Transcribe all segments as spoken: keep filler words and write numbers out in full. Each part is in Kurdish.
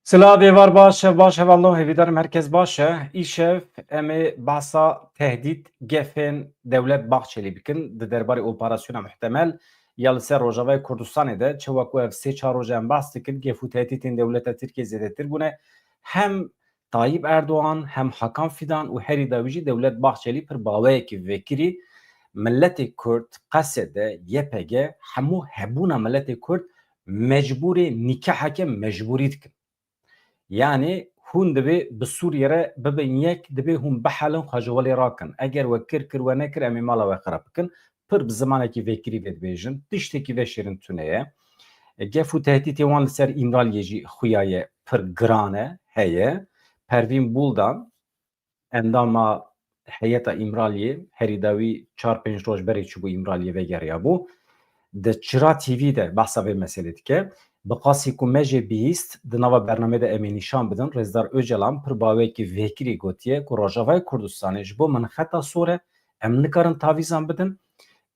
Silav êvar baş, şev baş, hevalno, hêvîdarim herkes baş e. Îşev em ê behsa tehdît gefên Dewlet Bahçelî bikin di derbarê operasyona muhtemel ya li ser Rojavayê Kurdistanê de. Çewa ku ev sê çar roj em behs dikin, gef û tehdîtên dewleta Tirkiyê zêdetir bûne. Hem Tayyip Erdogan, hem Hakan Fidan û herî dawî jî Dewlet Bahçelî pir baweyekî vekirî miletê Kurd, Qesede, Y P G, hemû hebûna miletê Kurd mecbûrê nîkeheke mecbûrî dikin. Yanî hûn divê bi Sûriyê re bibin yek, divê hûn bihelin xwe ji welê rakin. Eger we kir, kir, we nekir, em ê mala we xirab bikin. Pir bi zimanekî vekirî vê dibêjin. Tiştekî veşêrin tune ye. Gef û tehdîtê wan li ser Îmraliyê jî xuya ye, pir giran e, heye. Pervîn Buldan, endama heyeta Îmraliyê, herî dawî çar pênc roj berê çûbû Îmraliyê, vegeriyabû. Di Çira T V de behsa vê meselê dike. Bi qasî ku me jê bihîst, di nava bernamê de em ê nîşan bidin, Rêzdar Ocalan pir baweyekî vekirî gotiye ku Rojavayê Kurdistanê ji bo min xeta sor e, em nikarin tavîzan bidin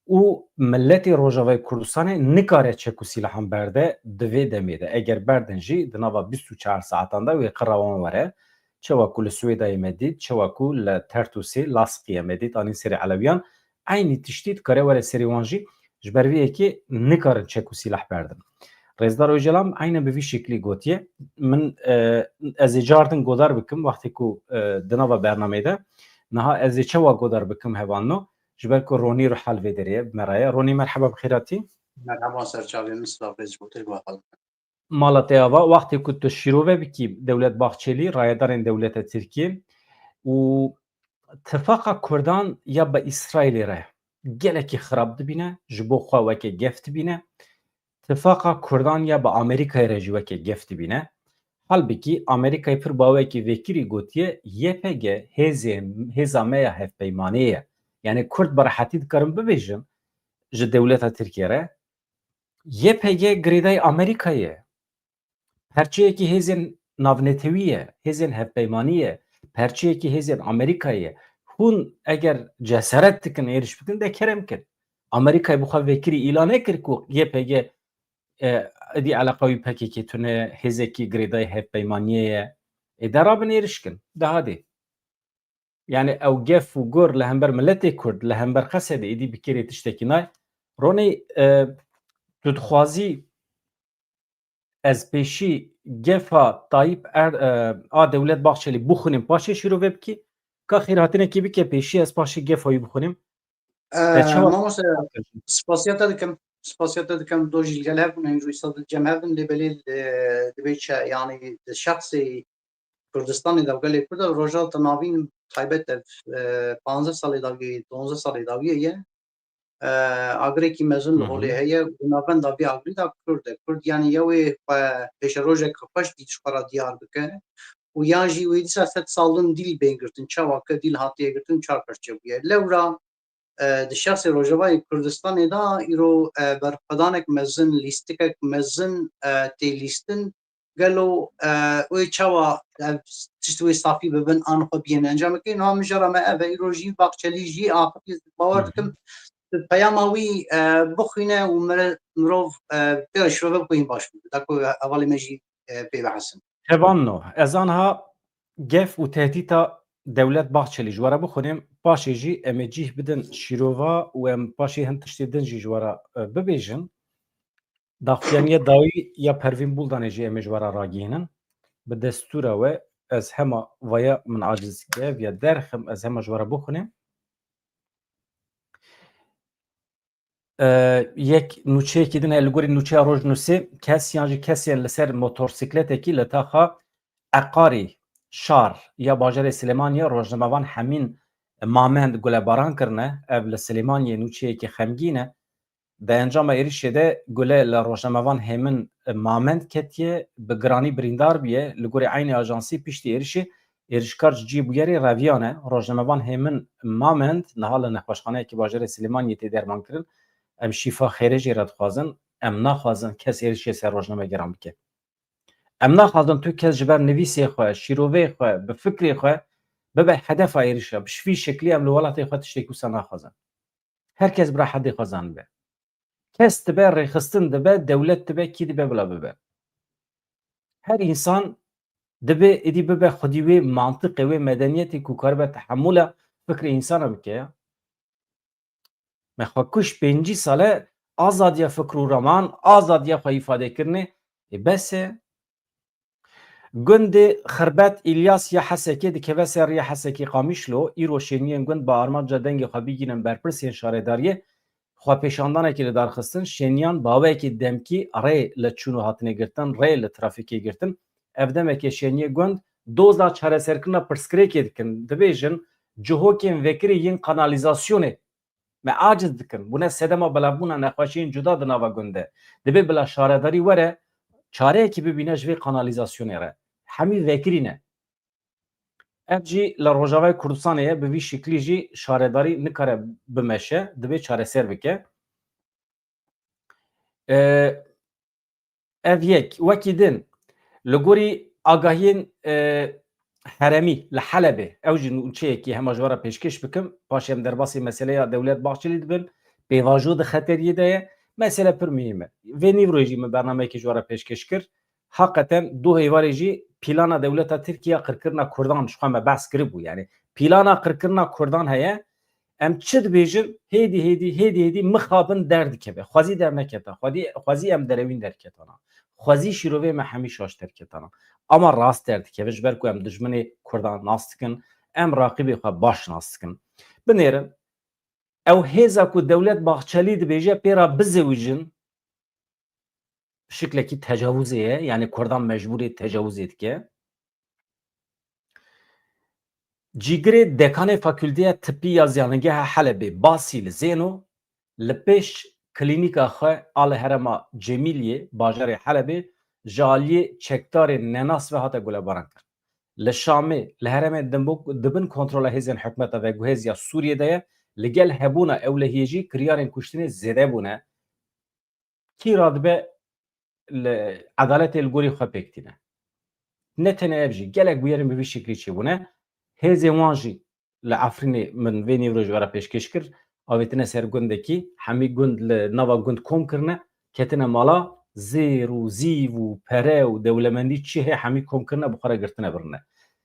û miletê Rojavayê Kurdistanê nikare çek û sîlahan berde di vê demê de. Eger berdin jî, di nava bîst û çar saetan de wê qira wan were. Çewa ku li Swêdayê me dît, çewa ku li Tertûsê, Laskiyê me dît, anîn serê Elewiyan, eynî tiştî dikare were serê wan jî, ji ber vê yekê nikarin çek û sîlah berdin. Rêzdar Ocalan eynen bi vî şeklî gotiye. Min, e, ez ê cardin godar bikim, wextê ku, e, di nava bernameyê de. Niha ez ê çewa godar bikim hevalno? Ji ber ku Ronî Ruhal vê derê ye, bi me re ye. Ronî, merheba, bi xêr hatî. Merheba, serçavê min, silav rêz ji bo te, ji bo hevalno. Mala te ava, wextê ku tu şîrove bikî Dewlet Bahçelî, rayedarên dewleta Tirkiyê û tifaqa Kurdan ya bi Îsraîlê re gelekî xirab dibîne, ji bo xwe weke gef dibîne, tifaqa Kurdan ya bi Amerîkayê re jî weke gef dibîne. Halbikî Amerîkayê pir baweyekî vekirî gotiye, Y P G hêzê, hêza me ya hevpeymanê ye. Yanî Kurd bi rehetî dikarin bibêjin ji dewleta Tirkiyê re, Y P G girêdayî Amerîkayê ye. Perçeyekî hêzên navnetewî ye, hêzên hevpeymanî ye, perçeyekî hêzên Amerîkayê ye. Hûn eger cesaret dikin êriş bikin, de kerem kin. Amerîkayê bi xwe vekirî îlan nekir ku Y P G, e, êdî eleqa wî P K K tune, hêzekî girêdayî hevpeymaniyê ye. Ê de rabin êriş kin. De hadê. Yanî ew gef û gur li hember miletê Kurd, li hember Qesedê êdî bi kêrê tiştekî nayê. Ronî, e, tu dixwazî ez pêşî gefa Tayyip Er-, e, a Dewlet Bahçelî bixwînim, paşê şîrove bikî? Ka xêrhatinekê bike pêşî, ez paşê gefa wî bixwînim. E, Te çawa mamoste, spasiya te dikim. Spasiya te dikim. Do jî li gel hev bûn, em jî wisa di cem hev in, lê belê, e, dibê çi, yanî di şexsê Kurdistanê de û gelê Kurd de Rojhilata Navîn taybet ev, e, panzdeh salê dawiyê, duwazdeh salê dawiyê ye. E, agirekî mezin li Hı hı. holê heye û navenda vê agirî de Kurd e. Kurd yanî ya wê xwe pêşerojek xweş dî ji xwe re diyar bike û yan jî wê dîsa sed sal din dîl bên girtin. Çawa ke dîl hatiye girtin çar perçe bûye. Lewra, e, di şexsê Rojavayê Kurdistanê de îro, e, berxwedanek mezin, lîstikek mezin, e, tê lîstin. Gelo, e, wê çawa ev tişt wê safî bibin an xwe biyên encamekê? Niha mijara me ev e, îro jî Bahçelî jî axifî bawer Hı hı. dikim, bi peyama wî, e, bixwîne û mire-, mirov, e, pê şirove bixwîn baş bû. Da ku hevalê me jî, e, pê bihesin. Hevalno, ez anha gef û tehdîta Dewlet Bahçelî ji we re bixwînim, paşê jî em ê cîh bidin şîrova û em paşê hin tiştê din jî ji we re, e, bibêjin. Daxuyaniya dawî ya Pervîn Buldanê jî em ê ji we re ragihînin. Bi destûra we ez hema vaya min aciz dike, viya derxim, ez hema ji we re bixwînim. E, yek nûçeyekî din heye, li gorî nûçeya Rojnûsê, kes yan jî kesên li ser motorsîkletekî li taxa Eqarî, şar ya bajarê Silêmaniyê, rojnamevan Hemîn Mamend gulebaran kirine. Ev li Silêmaniyê nûçeyekî xemgîn e. Di encama êrişê de gule li rojnamevan Hêmin Mamend ketiye, bi giranî birîndar bûye. Li gorî eynî ajansî, piştî êrişê êrişkar ji cihê bûyerê reviyane. Rojnamevan Hêmin Mamend niha li nexweşxaneyekî bajarê Silêmaniyê tê dermankirin. Em şîfa xêrê jê re dixwazin. Em naxwazin kes êrişê ser rojnamegeran bike. Em naxwazin tu kes ji ber nivîsê xwe, şîroveyê xwe, bi fikrê xwe bibe hedefa êrişa. Bi vî şeklî em li welatê xwe tiştekî wisa naxwazin. Her kes bi rehetî xwe zanibe. Kes dibe, rêxistin dibe, dewlet dibe, kî dibe bila bibe. Her însan Divê êdî bibe xwedî wê mantiqê, wê medeniyetê ku karibe tehemûla fikrê însana bike ya. Me xwe kuş pêncî sale azadiya fikr û raman, azadiya xwe îfade kirinê, ê bes e. Gundê Xirbet Îlyas ya Hesekê dikeve ser rêya Hesekê Qamişlo, îro şêniyên gund bi armanca dengê xwe bigînin berpirsên şaredariyê, xwepêşandanekî li dar xistin, şêniyan bi awayekî demkî rê li çûn û hatinê girtin, rê li trafîkê girtin. Ev demekê şêniyê gund doza çareserkirina pirsgirêkê dikin. Dibêjin, cihokên vekirî yên kanalîzasyonê me aciz dikin. Bûne sedema belavbûna nexweşiyên cuda di nava gund de. Divê bila şaredarî were, çareyekî bibîne ji vê kanalîzasyonê re. Hemî vekirî ne. Ev jî li Rojavayê Kurdistanê ye, bi vî şiklî jî şaredarî nikare bimeşe, divê çareser bike. E, ev yek. Wekî din, li gorî agahiyên, e, heremî li Helebê, ew jî nûçeyekî hema ji we re pêşkêş bikim, paşê em derbasî meseleya Dewlet Bahçelî dibin, pêvajo di xeteriyê de ye. Mesele pir muhîm e. Vê nîvroyê jî min bernameyekî ji we re pêşkêş kir. Heqeten du heyvarê jî plana dewleta Tirkiye qirkirina Kurdan ji xwe me behs kiribû. Yani plana qirkirina Kurdan heye. Em çi dibêjin? Hêdî, hêdî, hêdî, hêdî mixabin derdikeve. Xwezî derneketa. Xwedî, xwezî em derewîn derketana. Xwezî şîrovê me hemî şaş derketana. Ama rast derdikeve, ji ber ku em dijminê Kurdan nas dikin, em raqîbê xwe baş nas dikin. Binêrin, ew hêza ku Dewlet Bahçelî dibêje pê re bizewicin, şiklekî tecawizê ye, yani Kurdan mecbûrê tecawizê dike. Cîgirê dekanê Fakulteya Tibbî ya Ziyaningeha Helebê Basîl Zêno li pêş klînîka xwe a li herêma Cemîliyê, bajarê Helebê, ji aliyê çekdarên nenas ve hate gulebaran kir. Li Şamê, li herêmên dinbûk-, dibin kontrola hêzên hikûmeta veguhêz ya Sûriyê de ye, li gel hebûna ewlehiyê jî kiryarên kuştinê zêde bûne. Kî radibe li edaletê li gorî xwe pêk tîne? Ne tenê ev jî, gelek bûyerên bi vî şiklî çêbûne. Hêzên wan jî li Efrînê min vê nîvro ji we re pêşkêş kir. Avêtine ser gundekî, hemî gund li nava gund kom kirine, ketine mala, zêr û zîv û pere û dewlemendî çi hê hemî kom kirine, bi xwe re girtine birine.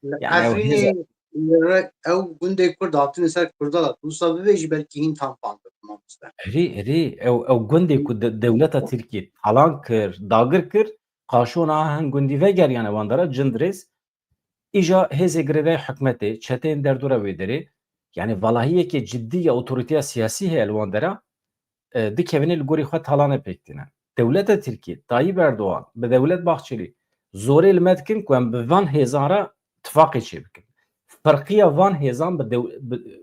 Li Yani ew Efrînê hêza li re-, ew gundê Kurd hatine ser Kurda da, tu wisa bibêjî belkî hîn tam fam bibim, mamoste. Erê, erê, ew, ew gundê ku de-, dewleta Tirkiyê talan kir, dagir kir, qaşona hin gundî vegeriyane wan dera, Cindirêz, îja hêzê girêdayê hikûmetê, çeteyên derdora wê derê, yani valahiyeke ciddî ya otorîteya siyasî heye li wan dera, e, dikevine li gorî xwe talane pêk tîne. Dewleta Tirkiyê, Tayyip Erdogan, bi Dewlet Bahçelî zorê li me dikin ku em bi van hêzan re tifaqê çêbikin. Ferqiya van hêzan bi dew-, bi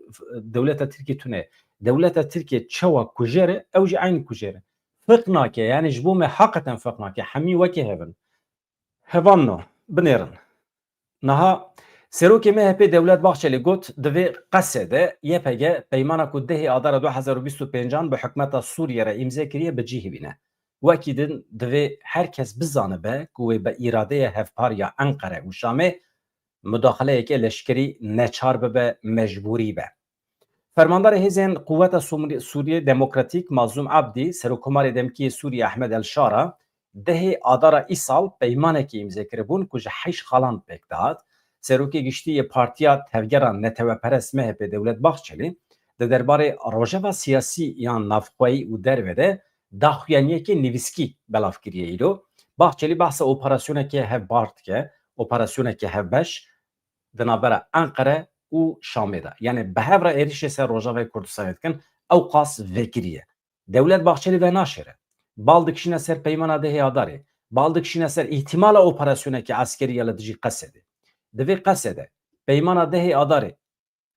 dewleta Tirkiyê tune ye. Dewleta Tirkiyê çawa kujere, ew jî eynî kujere. Ferq nake, yani ji bo me heqeten ferq nake. Hemî wekî hev in. Hevanno, binêrin. Niha Serokê M H P Dewlet Bahçelî got, di vê qesê de Y P G peymana ku dehê Adara du hezar û bîst û pêncan bi hikûmeta Sûriyê re îmze kiriye bi cih bîne. Wekî din divê her kes bizanibe ku wê bi îradeya hevpar ya Enqere û Şamê mudaxileyeke leşkerî neçar bibe, mecbûrî be. Fermandarê Hêzên Quweta Sûmri-, Sûriyê Demokratîk Mazlûm Abdî, Serokkomarê demkî yê Sûriyê Ehmed El Şara, dehê Adara îsal peymanekê îmze kiribûn ku ji heşt xalan pêk dihat. Serokê Giştî yê Partiya Tevgera Neteweperest M H P Dewlet Bahçelî di derbarê rojeva siyasî yan navxweyî û derve de daxuyaniyekê nivîskî belav kiriye îro. Bahçelî behsa operasyonekê hevbar dike, operasyonekê hevbeş di navbera Enqere û Şamê de. Yani bi hev re êrişê ser Rojavayê Kurdistanê dikin, ew qas vekirî ye. Dewlet Bahçelî venaşêre. Bal dikişîne ser peymana dehê Adarê. Bal dikişîne ser îhtimala operasyonekê eskerî ya li dijî Qesedê. Di vê Qesede peymana dehê Adarê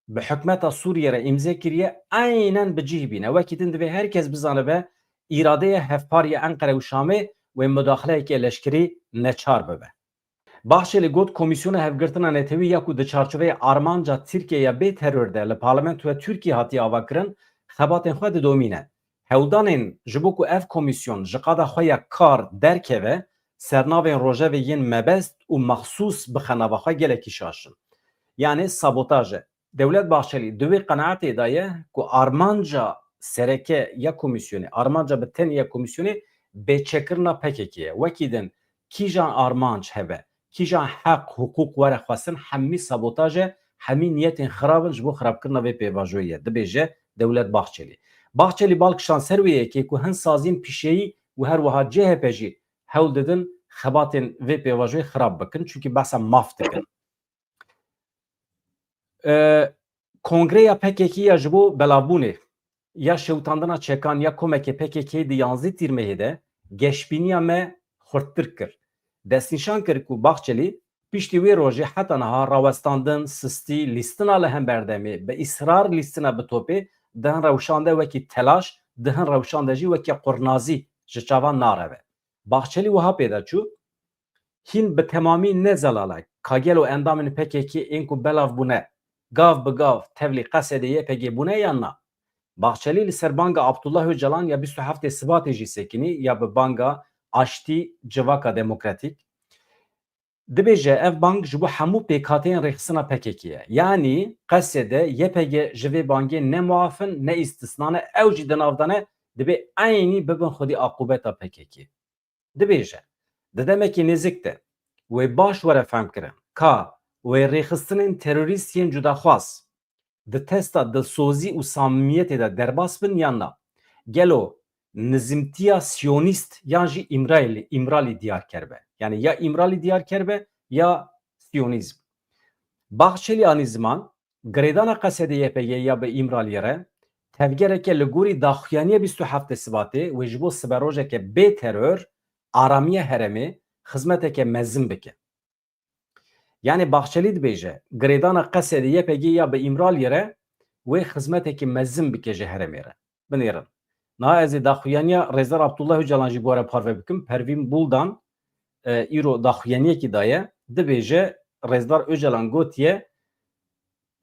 bi hikûmeta Sûriyê re îmze kiriye, eynen bi cih bîne. Wekî din divê her kes bizanibe îradeya hevpar ya Enqere û Şamê wê mudaxileyeke leşkerî neçar bibe. Bahçelî got, Komîsyona Hevgirtina Netewî ya ku di çarçoveyê armanca Tirkiye ya bê teror de li Parlamentoya Tirkiyê hatiye avakirin, xebatên xwe didomîne. Hewldanên ji bo ku ev komîsyon ji qada xwe ya kar derkeve, sernavên rojevê yên mebest û mexsûs bixe nava xwe gelekî şaş in. Yanî sabotaj e. Dewlet Bahçelî di wê qenaetê de ye ku armanca sereke ya komîsyonê, armanca bi tenê ya komîsyonê bêçekirina P K K ye. Wekî din kîjan armanc hebe, kîjan heq, hiqûq were xwestin, hemî sabotaj e, hemî niyetên xirab in ji bo xirabkirina vê pêvajoyê ye, dibêje Dewlet Bahçelî. Bahçelî bal kişand ser wê yekê ku hin saziyên pîşeyî û her wiha C H P jî hewl didin xebatên vê pêvajoyê xirab bikin, çunkî behsa maf dikin. E, Kongreya P K K ya ji bo belavbûnê ya şewitandina çekan ya komekê P K K di yanzdeh Tîrmehê de geşbîniya me xurttir kir. Destnîşan kir ku Bahçelî piştî wê rojê heta niha rawestandin, sistî, lîstina li hember demê, bi îsrar lîstina bi topê di hin rewşan de wekî telaş, di hin rewşan de jî wekî qurnazî ji çavan nareve. Bahçelî wiha pê de çû, hîn bi temamî ne zelal e ka gelo endamên P K K ên ku belav bûne gav bi gav tevlî Qesedê Y P G bûne yan na. Bahçelî li ser banga Abdullah Öcalan ya bîst û heftê Sibatê jî sekinî ya bi banga aştî civaka demokratîk. Dibêje ev bang ji bo hemû pêkhateyên rêxistina P K K ye. Yanî Qesedê Y P G ji vê bangê ne muaf in, ne îstisna ne, ew jî di nav de ne, dibê eynî bibin xwedî aqûbeta P K K. Dibêje, di demekî nêzik de wê baş were fehmkirin ka wê rêxistinên terorîst yên cudaxwaz di testa dilsozî û samimiyetê de derbas bin yan na. Gelo nizimtiya siyonîst yan jî Îmraîlî, Îmralî diyar kerbe? Yanî ya Îmralî diyar kerbe ya siyonîzm. Bahçelî anî ziman, girêdana Qesedê Y P G ya bi Îmraliyê re tevgereke li gorî daxuyaniya bîst û heftê Sibatê wê ji bo siberojeke bê teror, aramiya herêmê xizmeteke mezin bike. Yanî Bahçelî dibêje, girêdana Qesedê Y P G ya bi Îmraliyê re wê xizmetekî mezin bike ji herêmê re. Binêrin. Niha ez ê daxuyaniya Rêzdar Abdullah Öcalan jî bi we re parve bikim. Pervîn Buldan, e, îro daxuyaniyekî daye, dibêje, Rêzdar Öcalan gotiye,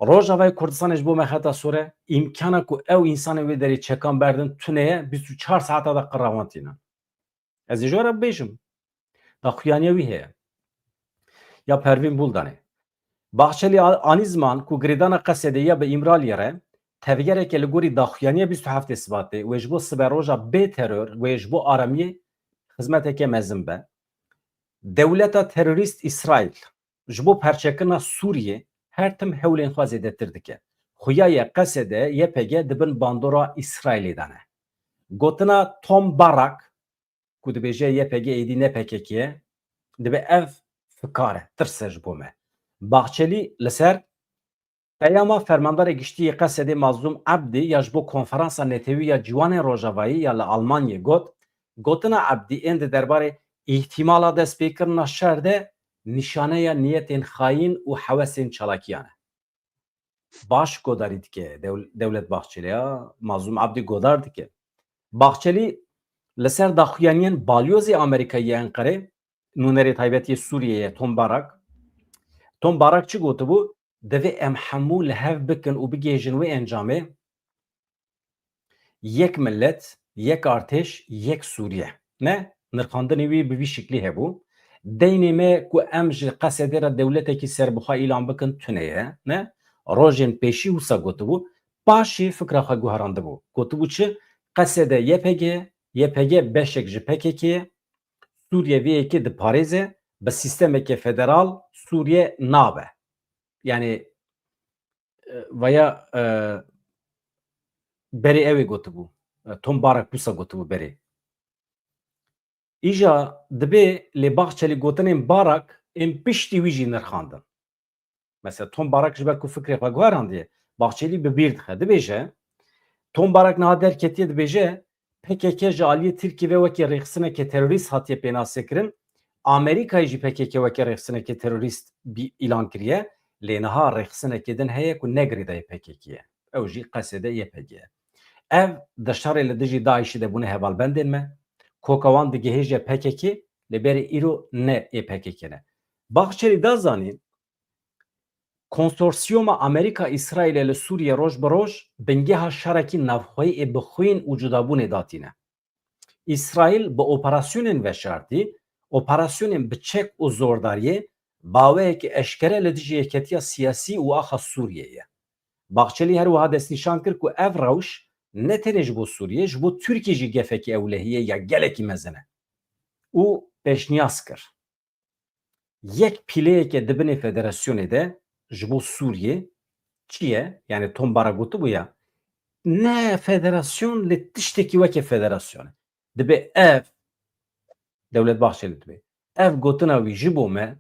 Rojavayê Kurdistanê ji bo me xeta sor e, îmkana ku ew însanên wê derê çekan berdin tune ye, bîst û çar saeta de qirewantînin. Ez ê ji we re bibêjim. Daxuyaniya wî heye. Ya Pervîn Buldanê. Bahçelî a-, anî ziman ku girêdana Qesedê ya bi Îmraliyê re tevgereke li gorî daxuyaniya bîst û heftê Sibatê wê ji bo siberoja bê teror, wê ji bo aramiyê xizmeteke mezin be. Dewleta terorîst Îsraîl ji bo perçekirina Sûriyê her tim hewlên xwe zêdetir dike. Xuya ye Qesedê Y P G di bin bandora Îsraîlê de ne. Gotina Tom Barak, ku dibêje Y P G êdî ne P K K ye, dibe ev fikar e, tirs e ji bo me. Bahçelî li ser peyama fermandarê giştî yê Qesedê Mazlûm Ebdî ya ji bo Konferansa Netewî ya Ciwanên Rojavayî ya li Almanyê got, gotina Ebdî ên di derbarê îhtimala destpêkirina şer de nîşaneya niyetên xayîn û hewesên çalakiyan e. Baş godarî dike dew-, Dewlet Bahçelî ya, Mazlûm Ebdî godar dike. Bahçelî li ser daxuyaniyên balyozê Amerîkayî yê Enqerê, nûnerê taybetî yê Sûriyeyê Tom Barak, Tom Barak çi gotibû? Divê em hemû li hev bikin û bigihêjin wê encamê. Yek milet, yek artêş, yek Sûriye. Ne? Nirxandinê wî bi vî şiklî hebû. Deynê me ku em ji Qesedê re dewletekî serbixwe îlan bikin tune ye. Ne? Rojên pêşî wisa gotibû. Paşê fikra xwe guherandibû. Gotibû çi? Qesede Y P G, Y P G beşek ji P K K ye. Sûriye vê yekê diparêze, bi sîstemeke federal Sûriye nabe. Yanî, e, vaya, e, berê ew ê gotibû. E, Tom Barak wisa gotibû berê. Îja dibê lê Bahçelî gotinên Barak ên piştî wî jî nirxandin. Mesela Tom Barak ji ber ku fikrê xwe guherandiye, Bahçelî bi bîr dixe. Dibêje, Tom Barak niha derketiye, dibêje, P K K ji aliyê Tirkiyê ve wekî rêxistineke terorîst hatiye pênasekirin. Amerîkayê jî P K K wekî rêxistineke terorîst bî-, îlan kiriye. Lê niha rêxistinekê din heye ku ne girêdayî P K K ye. Ew jî Qesede Y P G ye. Ev di şerê li dijî DAIŞê de bûne hevalbendên me. Koka wan digihêje P K K, lê berê îro ne ê P K K ne. Bahçelî da zanîn, konsorsiyoma Amerîka-Îsraîlê li Sûriyê roj bi roj bingeha şerekî navxweyî ê bi xwîn û cudabûnê datîne. Îsraîl bi operasyonên veşartî, operasyonên bi çek û zordariyê baweyekî eşkere li dijî yeketiya siyasî û axa Sûriyê ye. Bahçelî her wiha destnîşan kir ku ev rewş ne tenê ji bo Sûriyê, ji bo Tirkiyê jî gefekî ewlehî ye ya gelekî mezin e û pêşniyaz kir. yek pîleyeke di binê federasyonê de ji bo Sûriyê çi ye? Yani Tom Bara gotibû ya, ne federasyon lê tiştekî weke federasyon e. Dibe ev, Dewlet Bahçeli dibe, ev gotina wî ji bo me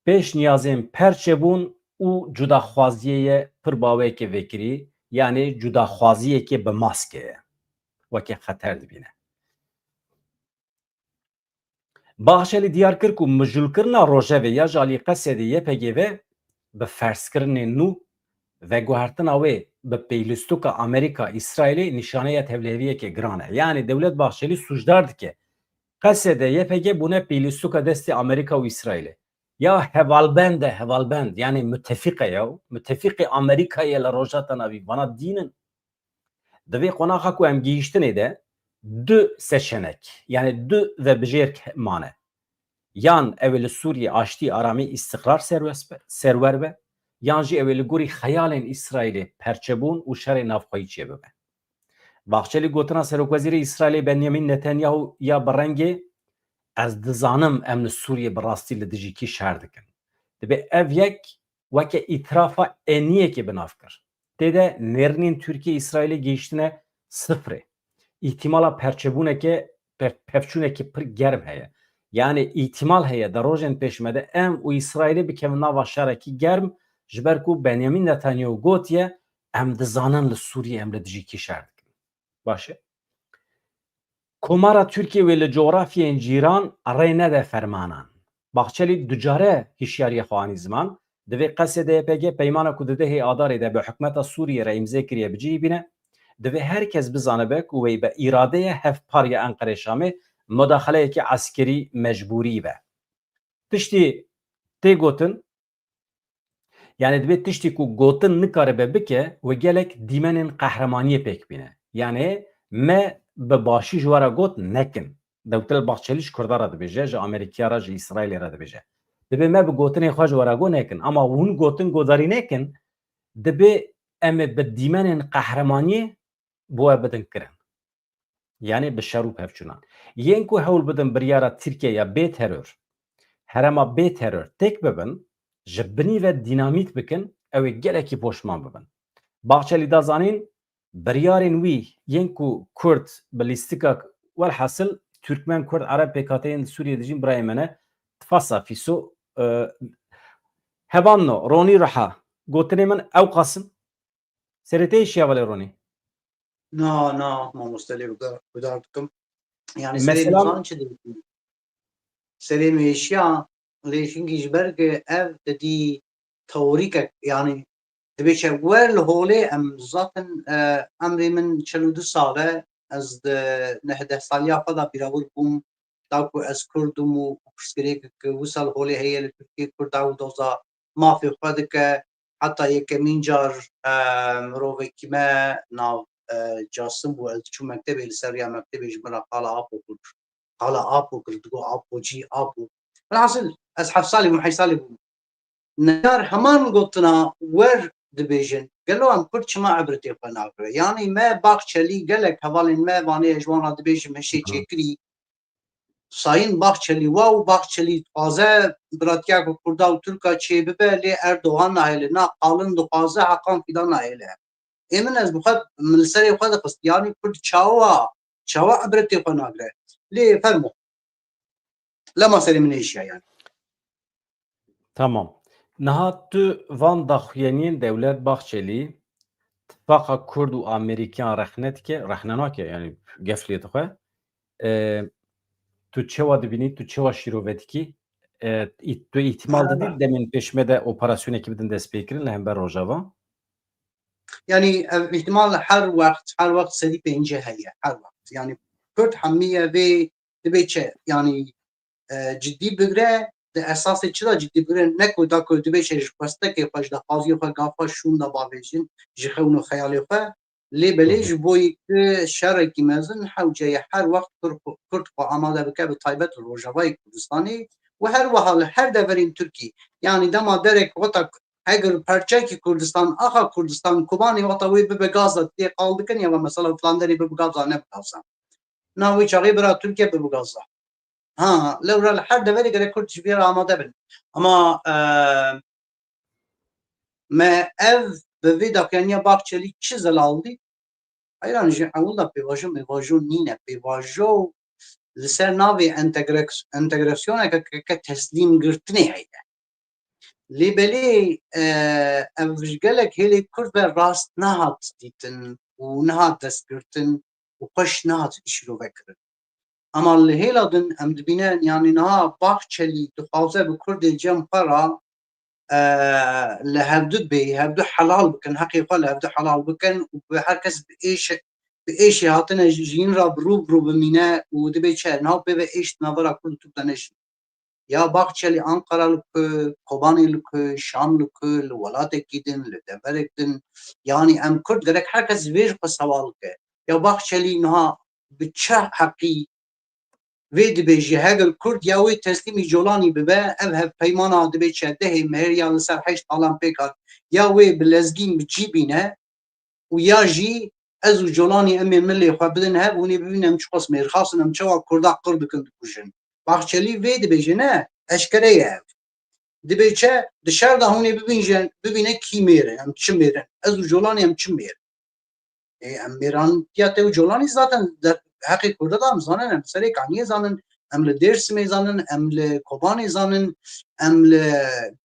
pêşniyazên perçebûn û cudaxwaziyê ye pir baweyeke vekirî, yani cudaxwaziyeke bi maske ye. Weke xeter dibîne. Bahçelî diyar kir ku mijûlkirina rojevê ya ji alî Qesedê Y P G ve bi ferzkirinên nû, veguhertina wê bi peylûstoka Amerîka-Îsraîlê nîşaneya tevliheviyeke giran e. Yanî Dewlet Bahçelî sûcdar dike Qesedê Y P G bûne peylûstoka destê Amerîka û Îsraîlê. Ya hevalbend e, hevalbend, yanî mutefîq e ya, mutefîqê Amerîkayê ye li Rojhilata Navîn, vana dîn in. Di vê qonaxa ku em gihîştinê de du seçenek, yani du vebijêr mane. Yan ew ê li Sûriyê aştî, aramî, îstiqrar serwes be, serwer be, yan jî ew ê li gorî xeyalên Îsraîlê perçebûn û şerê navxweyî çêbibe. Bahçelî gotina Serokwezîrê Îsraîlê Benyamin Netanyahu ya bi rengê, "Ez dizanim em li Sûriyê bi rastî li dijî kî şer dikin." Dibe ev yek weke îtirafa eniyekê bi nav kir. Tê de nêrînên Tirkiye Îsraîlê gihîştine sifrê. Îhtîmala perçebûneke, pe-, pevçûneke pir germ heye. Yanî îhtîmal heye di rojên pêş me de em û Îsraîlê bikevin nava şerekî germ, ji ber ku Benyamin Netanyahu gotiye, "Em dizanin li Sûriyê em li dijî kî şer dikin." Baş e. Komara Tirkiye wê li cografyeyên cîran rê nede fermanan. Bahçelî ducare hişyariya xwe anî ziman, divê Qesedê Y P G peymana ku di dehê Adarê de bi hikûmeta Sûriyê re îmze kiriye bi cihî bîne, divê her kes bizanibe ku wê bi îradeye hevpar ya Enqerê Şamê mudaxaleyeke eskerî mecbûrî be. Tiştî tê gotin, yani divê tiştî ku gotin nikaribe bike, wê gelek dîmenên qehremaniyê pêk bîne. Yani me bi başî ji we re got nekin. Dewtel Bahçelî ji Kurda re dibêje, ji Amerîkiya re, ji Îsraîlê re dibêje. Divê me bi gotinên xwe ji we re got nekin. Ama hûn gotin godarî nekin, divê em ê bi dîmenên qehremaniyê bo we bidin kirin. Yani bi şer û pevçûnan. Yên ku hewl bidin biryara Tirkiye ya bê teror, herema bê teror têk bibin, ji binî ve dînamît bikin, ew ê gelekî poşman bibin. Bahçelî da zanîn, biryarên wî yên ku Kurd bi lîstika, welhasil Türkmen, Kurd, Ereb, P K T yên li Sûriyê dijîn birayê me ne, tifasa fîso, e, hevanno, Ronî Riha, gotinê min ew qasim, Serê te êşiya, belê Ronî? Na, na, mamoste, lê guda-, guhdar dikim. Yani serê Mesela min çi dibî? Serê min êşiya, lê çinkî ji ber ku ev didî teorîkek, yani dibê çi wer li holê em zaten, e, emrê min çil û du sal e, ez di neh deh saliya xwe de bîrawir bûm, da ku ez Kurd im û pirsgirêk wisa li holê heye li Tirkiyê, Kurda û doza mafê xwe dike. Heta yekemîn car, e, mirovekî me nav, e, Casim bû. Ez diçûm mektebê, li ser riya mektebê ji min re qala Apo kir. Qala Apo kir, digot Apo cî, Apo. Velhasil, ez heft salî bûm, heşt salî bûm. Neyar heman gotina wer dibêjin. Gelo em Kurd çima ibretê xwe nagire? Yanî me Baxçelî, gelek hevalên me vanê, ez ji wan re dibêjim, hişê çêkirî. Sayın Bahçeli, wow, Bahçeli dixwaze biratiyeke Kurda û Tirka çêbibe, lê Erdogan nahêle, na qalin dixwaze, Hakan Fidan nahêle. Ê min ez bi xwe, min li serê xwe dixist, yanî Kurd çawa, çawa ibretê xwe nagire? Lê fermo. Lema serê min êşiya yani. Tamam. Niha tu van daxuyaniyên Dewlet Bahçelî, tifaqa Kurd û Amerîkan rexne dike, rexne nake, yani gef lê dixwe. E, tu çewa dibînî, tu çewa şîrove dikî? E, î-, tu îhtimal didî demên pêş me de operasyonekî bidin destpêkirin li hember Rojava? Yani ev îhtimal her wext, her wext sedî pêncî heye, her wext. Yani Kurd hemiye vê dibê çi? Yani, e, cidî bigire, di esasê çi de cidî bigire? Ne ku da ku dibê çi ji xwestekê xwe, ji daxwaziyê xwe, gav xwe şûn de bavêjin, ji xewn û xeyalê xwe. Lê belê Hı hı. ji bo yek şerekî mezin hewce ye her wext Kurd, Kurd xwe amade bike, bi taybet li Rojavayê Kurdistanê û her wiha li her deverên Tirkî. Yani dema derek weta eger perçekî Kurdistan, axa Kurdistan, Kobanê weta wê bibe Gaza, tê qal dikin ya ve mesela filan derê bibe Gaza, ne bi Gaza. Na wê çaxê bira Tirkiye bibe Gaza. Ha, lewra li her deverê gerek Kurd ji vê re amade bin. Ama, e, me ev bi vê daxuyaniya Bahçelî çi zelal dît? Heyran jî ewil de pêvajo mêvajo nîne. Pêvajo li ser navê entegreks-, entegrasyoneke ke, ke teslîm girtinê heye. Lê belê, e, ev ji gelek hêlê Kurd ve rast nehat dîtin û nehat destgirtin û xweş nehat şîrove kirin. Ema li hêla din em dibînin, yanî niha Bahçelî dixwaze bi Kurdê cem xwe re, e, li hevdu bê, hevdu helal bikin, heqê xwe li hevdu helal bikin û bi her kes bi êş-, bi êşê hatine ji-, jiyîn re bi rû bi rû bimîne û dibê çi niha pê ve êş di navbera Kurd û Tirk de neşî. Ya Bahçelî Ankara li ku, Kobanê li ku, Şam li ku, li welatekî din, li deverek din. Yanî em Kurd gerek her kes vê ji xwe sewal ke. Ya Bahçelî niha bi çi heqî vê dibêje, heger Kurd ya wê teslîmî Colanî bibe, ev hevpeymana dibê çi dehê mehêr ya li ser heşt salan pêk hat, ya wê bi lezgîn bi cî bîne û ya jî ez û Colanî em ê milê xwe bidin hev, hûn ê bibînin em çiqas mêrxas in, em çawa Kurda qir dikin, dikujin. Bahçelî vê dibêje, ne, eşkere ye ev. Dibê çi? Di şer de hûn ê bibînje-, bibîne kî mêr in, em çi mêr in. Ez û Colanî em çi mêr in. Ê, em mêrantiya te û Colanî zaten de, heqê Kurda de em zanin, em serê Kaniyê zanin, em li Dêrsimê zanin, em li Kobanê zanin, em li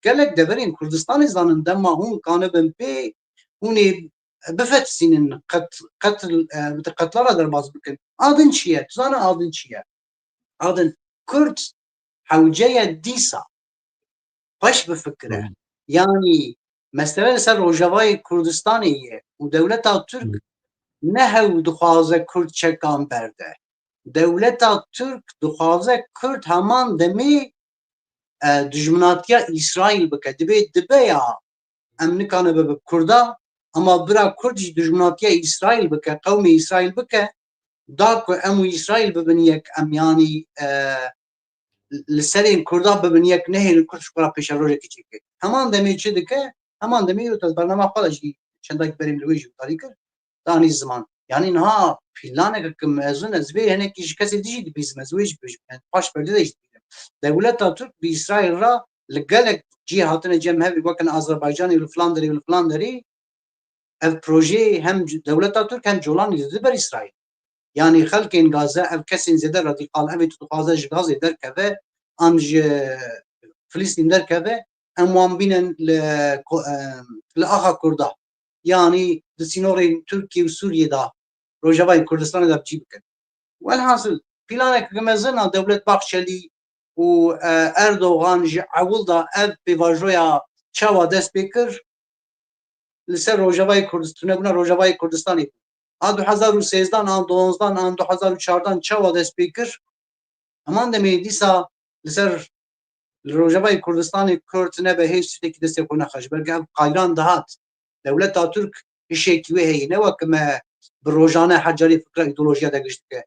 gelek deverên Kurdistanê zanin. Dema hûn kanibin pê, hûn ê bifetisînin qet-, qetl, e, di qetla re derbas bikin. Adin çi ye? Tu zane adin çi ye? Adin Kurd hewce ye dîsa. Xweş bifikire. Hı. Yanî mesele li ser Rojavayê Kurdistanê ye û dewleta Tirk Hı. ne hew dixwaze Kurd çekan berde. Dewleta Tirk dixwaze Kurd heman demê, e, dijminatiya Îsraîl bike. Dibê dibe ya em nikane bibe Kurda, ama bira Kurd jî dijminatiya Îsraîl bike, qewmê Îsraîl bike, da ku em û Îsraîl bibin yek, em yanî, e, li serên Kurda bibin yek, nehêlin Kurd ji xwe re pêşerojekê çêke. Heman demê çi dike? Heman demê û te bernama xwe de jî çendakî berê min li wê jî guhdarî kir, danî ziman. Yanî niha planeke ku mezin, ez vê hinekî ji kesê dijî dibîzim, ez wê jî bibêjim. Yani paş perdê de jî dibînim. Dewleta Tirk bi Îsraîl re li gelek cihê hatine cem hevî, weke li Azerbaycanê û li filan derê û li filan derê, ev projeyê hem c-, dewleta Tirk hem Colanî dide ber Îsraîl. Yanî xelkên Gaze, ev kesên zêde radîkal, evê tu dixwaze ji Gazê derkeve, an ji Filistîn derkeve, em wan bînin li ko-, em, li axa Kurda. Yanî di sînorên Tirkiye û Sûriyê de, Rojavayê Kurdistanê de bi cî bikin. Welhasil, planeke mezin a dewlet Bahçelî û, e, Erdogan ji ewil de ev pêvajoya çawa dest pê kir? Li ser Rojavayê Kurdistan, tunebûna Rojavayê Kurdistanê bû. A du hezar û sêzdan, an duwanzdan, an du hezar û çardan çawa dest pê kir? Heman demê dîsa li ser, li Rojavayê Kurdistanê Kurd nebe hêç tiştekî destê xwe nexe. Ji ber ku ev qayran dihat. Dewleta Tirk hişekî wê heye. Ne weke me bi rojane her carê fikra îdeolojiya de giş dike.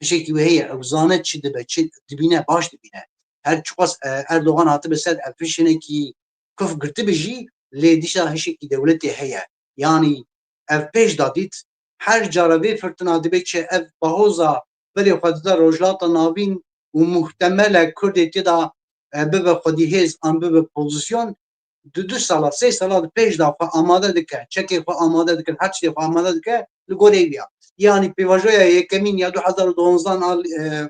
Hişekî wê heye. Ew zane çi dibe, çi dibîne, baş dibîne. Her çiqas, e, Erdogan hatibe ser ev hiş hinekî kuf girtibe jî, lê dîsa hişekî dewletê heye. Yanî ev pêş de dît, her cara vê firtina dibe çi ev bahoza berê xwe dide Rojhilata Navîn û muhtemel e Kurdê tê de, e, bibe xwedî hêz an bibe pozîsyon, di du sala, sê sala di pêş de xwe amade dike, çekê xwe amade dike, her tiştê xwe amade dike, li gorî wî ya. Yanî pêvajoya yekemîn ya du hezar û duwanzdan a, e,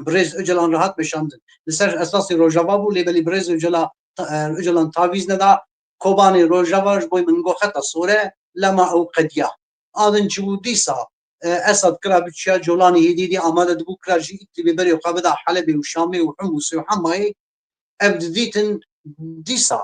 birêz Ocalan re hat meşandin. Li ser esasê Rojava bû, lê belê birêz Ocala, e, Ocalan tavîz neda, Kobanê Rojava ji bo min go xeta sor e, lema ew qediya. Adin çi bû dîsa, e, Esad kira biçiya Colanî hêdî hêdî amade dibû, kira ji Îdlibê berê xwe bida Helebê û Şamê û Humusê û Hemayê, ev didîtin dîsa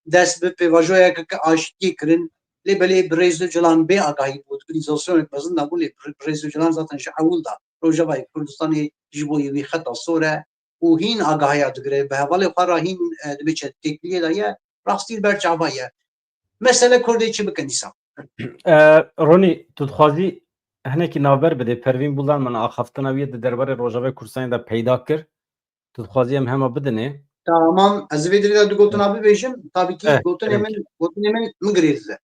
dest bi pêvajoyeke ke aştiyê kirin. Lê belê birêz Ocalan bê agahî bû, di organizasyonek mezin de bû, lê bir-, birêz Ocalan zaten ji ewil de Rojavayê Kurdistanê ji bo wî xeta sor e û hîn agahiya digire. Bi hevalê xwe re hîn, e, dibê çi têkiliyê de ye, rastî li ber çava ye. Mesele Kurdê çi bikin dîsa? E, Ronî, tu dixwazî hinekî navber bidê? Pervîn Buldan min axaftina wî di derbarê Rojavayê Kurdistanê de peyda kir. Tu dixwazî em hema bidinê? Tamam, ez vê dirê de du gotina bibêjim. Tabî kî Eh, gotinê kerem min, gotinê min, min girêdize.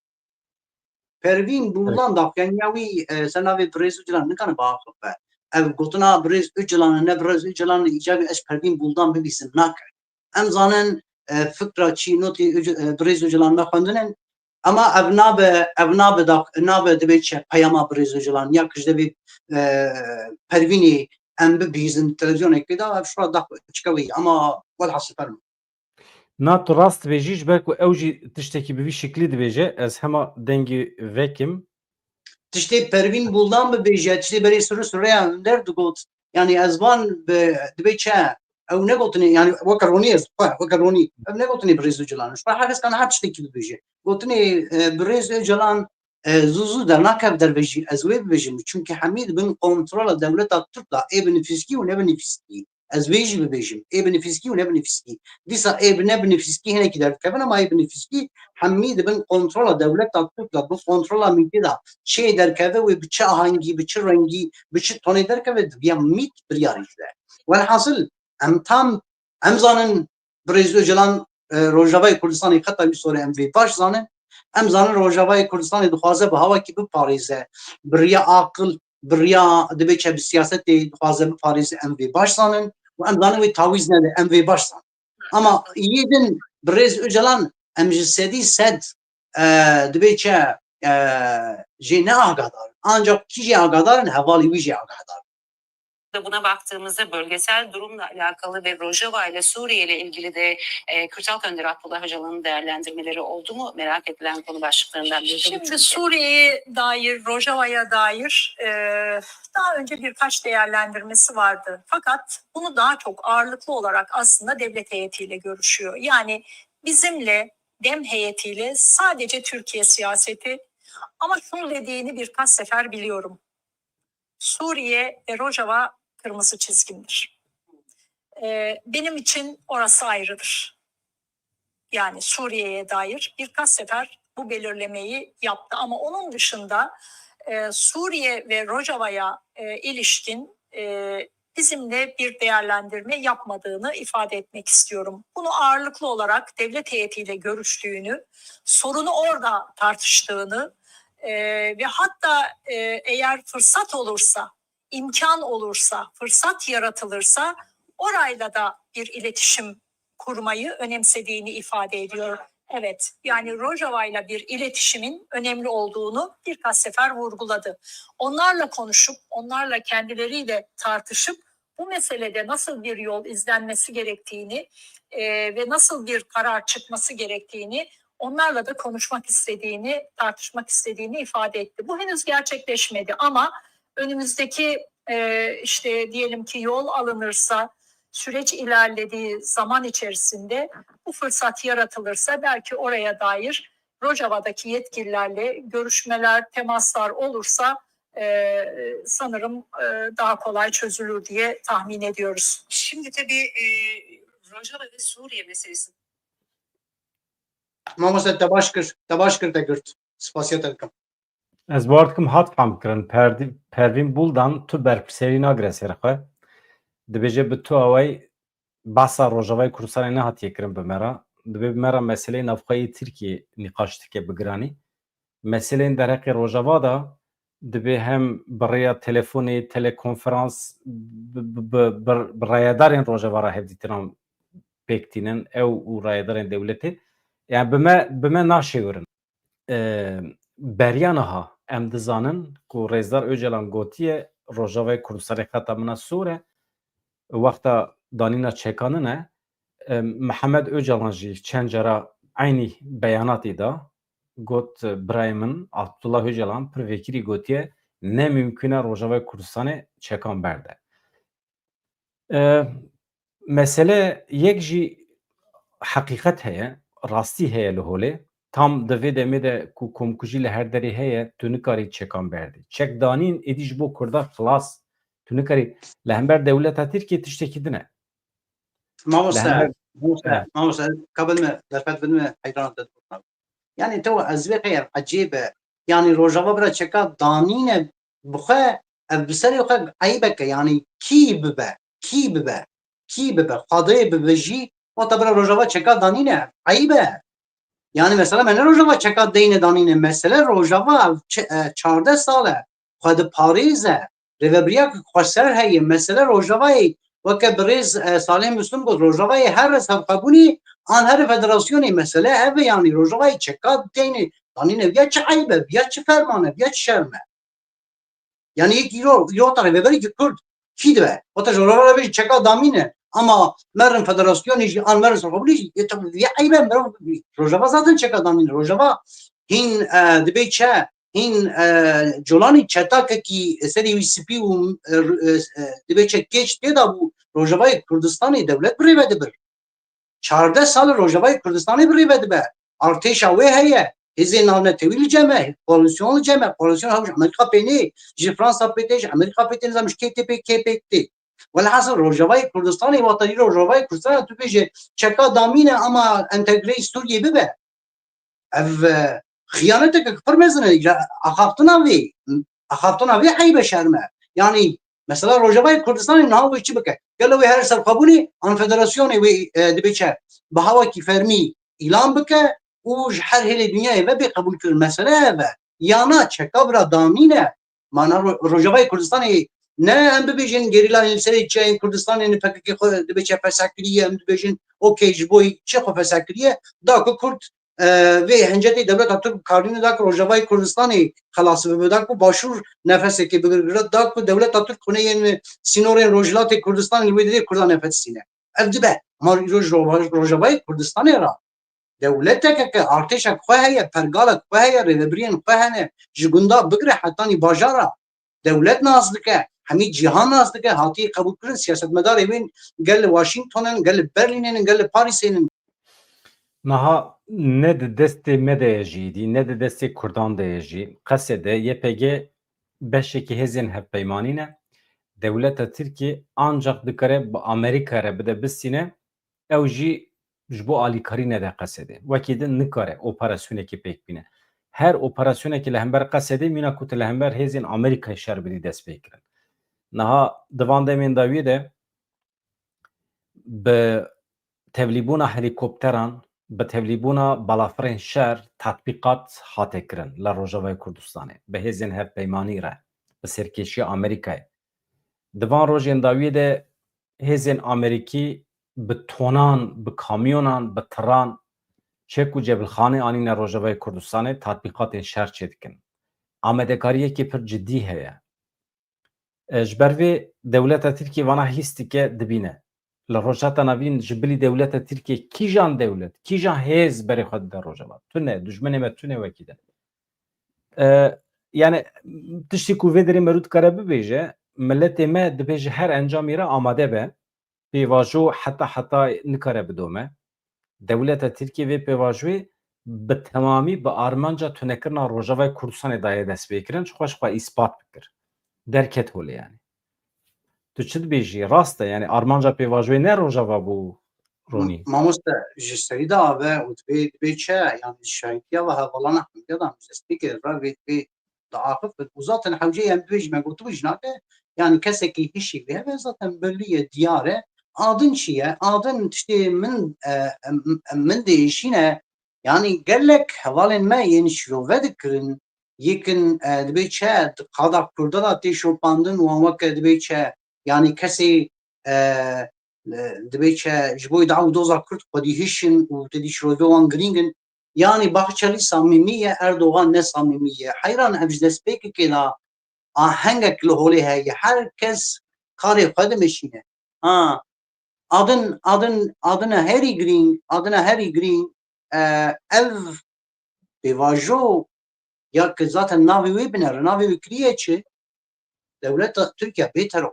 Pervîn Buldan daxuyaniya wî, e, ser navê birêz Ocalan nikane biaxive. ev gotina birêz Ocalan ne birêz Ocalan îcabî ez Pervîn Buldan bibîsim nake. Em zanin, e, fikra çî notî Oc-, e, birêz Ocalan me xwendin in. Ama ev nabe, ev nabe da, nabe dibe çi peyama birêz Ocalan ya ki ji devê, e, Pervînê em bibihîzin televizyonekê de, ev şura da çike wî. Ama welhasil fermo. Na tu rast dibêjî, ji ber ku ew jî tiştekî bi vî şiklî dibêje, ez hema dengê vekim. Tiştê Pervîn Buldan bibêje, tiştê berê Sirû Sirêya Önder digot. Yani ez van bi, dibê çi? Ew negotinê, yani weke ronî ez xwe, weke ronî. Ev negotinê birêz Ocalan. Ji xwe her kes kan her tiştekî bibêje. Gotinê, e, birêz Ocalan, e, zû zû dernakev dervejî, ez wê bibêjim. Çimkî hemî di bin kontrola dewleta Tirk de, ê bi nifîskî û ne bi nifîskî. Ez wê jî bibêjim. Ê bi nifîskî û ne bi nifîskî. Dîsa ê bi ne bi nifîskî hinekî derdikevin, ama ê bi nifîskî hemî di bin kontrola dewleta Tirk de, bin kontrola mîtê de. Çê derkeve wê bi çi ahengî, bi çi rengî, bi çi tonê derkeve, dibiya mît biryarî dide. Welhasil, em tam, em zanin birêz Ocalan, e, Rojavayê Kurdistanê xeta wî sor e, em vê baş zanin. Em zanin Rojavayê Kurdistanê dixwaze bi hawakî biparêze, bi riya aqil, bi riya dibe çi bi siyasetê dixwaze biparêze, em vê baş zanin û em zanin wê tawîz nede, em vê baş zanin. Ama yê din birêz Ocalan em ji sedî sed, e, dibe çi, e, jê ne agahdar in. Ancak kî jê agahdar in? Hevalê wî jê agahdar in. Da buna baktığımızda bölgesel durumla alakalı ve Rojava ile Suriye ile ilgili de e, Kürt Halk Önderi Abdullah Öcalan'ın değerlendirmeleri oldu mu? Merak edilen konu başlıklarından biri de bu Şimdi çünkü. Suriye'ye dair, Rojava'ya dair e, daha önce birkaç değerlendirmesi vardı. Fakat bunu daha çok ağırlıklı olarak aslında devlet heyetiyle görüşüyor. Yani bizimle, dem heyetiyle sadece Türkiye siyaseti. Ama şunu dediğini birkaç sefer biliyorum. Suriye ve Rojava kırmızı çizgimdir. E, benim için orası ayrıdır. Yani Suriye'ye dair birkaç sefer bu belirlemeyi yaptı. Ama onun dışında e, Suriye ve Rojava'ya e, ilişkin e, bizimle bir değerlendirme yapmadığını ifade etmek istiyorum. Bunu ağırlıklı olarak devlet heyetiyle görüştüğünü, sorunu orada tartıştığını e, ve hatta e, eğer fırsat olursa, imkan olursa, fırsat yaratılırsa orayla da bir iletişim kurmayı önemsediğini ifade ediyor. Evet, yani Rojava'yla bir iletişimin önemli olduğunu birkaç sefer vurguladı. Onlarla konuşup, onlarla kendileriyle tartışıp bu meselede nasıl bir yol izlenmesi gerektiğini e, ve nasıl bir karar çıkması gerektiğini onlarla da konuşmak istediğini, tartışmak istediğini ifade etti. Bu henüz gerçekleşmedi ama önümüzdeki e, işte diyelim ki yol alınırsa, süreç ilerlediği zaman içerisinde bu fırsat yaratılırsa belki oraya dair Rojava'daki yetkililerle görüşmeler, temaslar olursa e, sanırım e, daha kolay çözülür diye tahmin ediyoruz. Şimdi tabii e, Rojava ve Suriye meselesi. Mamoste, te baş kir, te baş kir te girt. Spasiya te dikim. Ez bawer dikim hat fam kirin. Perdi-, Pervîn Buldan tu berpirsêrî nagire ser xwe. Dibêje bi tu awayî behsa Rojavayê Kurdistanê nehatiye kirin bi me re. Dibê bi me re meseleyê navxwe yê Tirkiyê nîqaş dike bi giranî. Meseleyên derheqê Rojava de dibê hem bi rêya telefonê, telekonferans, bi, bi, bi, bi, bi rayedarên Rojava re hevdîtinan pêk tînin, ew û rayedarên dewletê. Yani bi me, bi me naşêwirin. E, beriya niha em dizanin ku Rêzdar Ocalan gotiye Rojavayê Kurdistanê xeta min a sor e, wexta danîna çekan nîne. E, Mihemed Ocalan jî çend cara eynî beyanatê da, got, birayê min Abdullah Ocalan pir vekirî gotiye, ne mimkun e Rojavayê Kurdistanê çekan berde. E, mesele yek jî heqîqet heye, rastî heye li holê. Tam di vê demê de ku komkujî li her derê heye, tu nikarî çekan berdî. Çek danîn êdî ji bo Kurda xilas, tu nikarî li hember dewleta Tirkiyê tiştekî din e. Li Mamoste, hember mamoste, Evet. mamoste, ka bin me, derfet bin me, heyran te dikim. Yani tewa ez vê xeyr ecêb e. Yani Rojava bira çeka danîne bi xwe, ev bi serê xwe eyb e ke, yani kî bibe, kî bibe, kî bibe, Xwedê bibe jî, wata bira Rojava çeka danîne, eyb e. Yani mesela me ne Rojava çeka deyne danîne, mesele Rojava çe-, e, çardeh sal e, xwe diparêze. rêvebiriya ku xweser heye, mesele Rojavayê, weke birêz, e, Salih Muslim got, Rojavayê here serxwebûnê an here federasyonê, mesele ev e, yanî Rojavayê çeka teyne danîne, viya çi eyb e, viya çi ferman e, viya çi şerm e? Yanî yek îro, îro ta rêveberî ki Kurd kî dibe? Wata ji Rojava re bêjî çeka damîne, ama merin federasyonê jî an merin serxwebûnê jî, yê tabi viya eyb e, mirov Rojava zaten çeka damîne. Rojava hîn, e, dibê çe, hîn, e, colanî çetakekî serê wî spî û, e, e, dibê çe kêç tê de bû, Rojavayê Kurdistanê dewlet bi rê ve dibir. Çardeh sal Rojavayê Kurdistanê bi rê ve dibe. Artêşa wê heye, hêzên navnetewî li cem e, koalîsyon li cem e, koalîsyon hewş Amerîka pê nê, ji Fransa pê tê, ji Amerîka pê tê, nizam ji kê tê pê, kê pê tê. Welhasil Rojavayê Kurdistanê, wata îro Rojavayê Kurdistanê tu bêje çeka damîne ama entegreyî Sûriyê bibe. Ev, e, xiyaneteke pir mezin e. Axaftina vê, axaftina vê eyb e, şerm e. Yanî mesela Rojavayê Kurdistanê niha wê çi bike? Gelo wê her serxwebûnê an federasyonê wê, e, dibê çi? Bi hawekî fermî îlan bike û ji her hêlê dinyayê ve bê qebûlkirin. Mesele ev e. Ya na çeka bira damîne. Mana Ro-, Rojavayê Kurdistanê ne em bibêjin gerîlayên li serê çiyayên Kurdistanê ne P K K xwe dibe çe fesakiriye, em dibêjin okey ji bo çi xwe fesakiriye, da ku Kurd, e, vê hincetê dewleta Tirk karîne da ku Rojavayê Kurdistanê xelas bibe, da ku Başûr nefesekê bigire, da ku dewleta Tirk xwine yên sînorên Rojhilatê Kurdistanê li wê didê Kurda nefes sîne. Ev dibe. Ma îro ji Rojavayê Kurdistanê re dewleteke ke artêşek xwe heye, pergalek xwe heye, rêvebiriyên xwe hene, ji gunda bigire hetanî bajara, dewlet nas dike, hemî cîhan nas dike, hatiye qebûlkirin, siyasetmedarê wê gel li Washington in, gel li Berlînê in, gel li Parîsê in. Niha ne di destê me de ye jî dî, ne di destê Kurdan de ye jî. Qesê de Y P G beşekî hêzên hevpeymanî ne. Dewleta Tirkiyê ancak dikare bi Amerîka re bide bistîne, ew jî ji bo alîkarî nede Qesedê. Wekî din nikare operasyonekî pêk bîne. Her operasyonekî li hember Qesedê mîna ku tu li hember hêzên Amerîkayê şer bidî dest pê kirin. Niha di van demên dawiyê de bi tevlîbûna helîkopteran, bi tevlîbûna balafirên şer tatbîqat hate kirin li Rojavayê Kurdistanê. Bi hêzên hevpeymanî re, bi serkêşiya Amerîkayê. Di van rojên dawiyê de hêzên Amerîkî bi tonan, bi kamyonan, bi tiran çek û cebilxanê anîne Rojavayê Kurdistanê, tatbîqatên şer çêdikin. Amadekariyekê pir cidî heye. E, ji ber vê dewleta Tirkiyê vana hîs dike, dibîne. Li Rojhilata Navîn ji bilî dewleta Tirkiyê kîjan dewlet, kîjan hêz berê xwe dide Rojava? Tune, dijminê me tune wekî din. E, yani tiştî ku vê derê merû dikare bibêje, miletê me dibêje her encamî re amade be, pêvajo heta heta nikare bidome. Dewleta Tirkiyê vê pêvajoyê bi temamî bi armanca tunekirina Rojavayê Kurdistanê daye destpêkirin, ji xwe ji xwe îspat bikir. Derket holê yani. Tu çi dibêjî? Rast e, yani armanca pêvajoyê ne Rojava bû Ronî? Mamoste, ji serî de ave û dibê, dibê çi? Yani şahîtiya ve hevalana hemdiya da destpêkê re vê, vê diaxifin. Û zaten hewceyê em dibêjin, me gotibû jî nake, yani kesekî hişî vê hebe zaten belî ye, diyar e. Adin çi ye? Adin tiştê min, e, em, em, min diêşîne. Yani gelek hevalên me yên şirove dikirin, yekin, e, dibê çi, di qada Kurda da tê şopandin, wan weke dibê çi, yani kesê, e, e, dibê çi, ji bo da û doza Kurd xwedî hişin û tedî şirove wan girîng in. Yani Bahçeli samîmî ye, Erdogan ne samîmî ye. Heyran ev ji destpêkekê de ahengek li holê heye. Her kes karê xwe dimeşîne. Ha, adin, adin, adina herî girîng, adina herî girîng, e, ev pêvajo ya ki zaten navê wê binere, navê wê kiriye çi? Dewleta Tirkiye bê teror.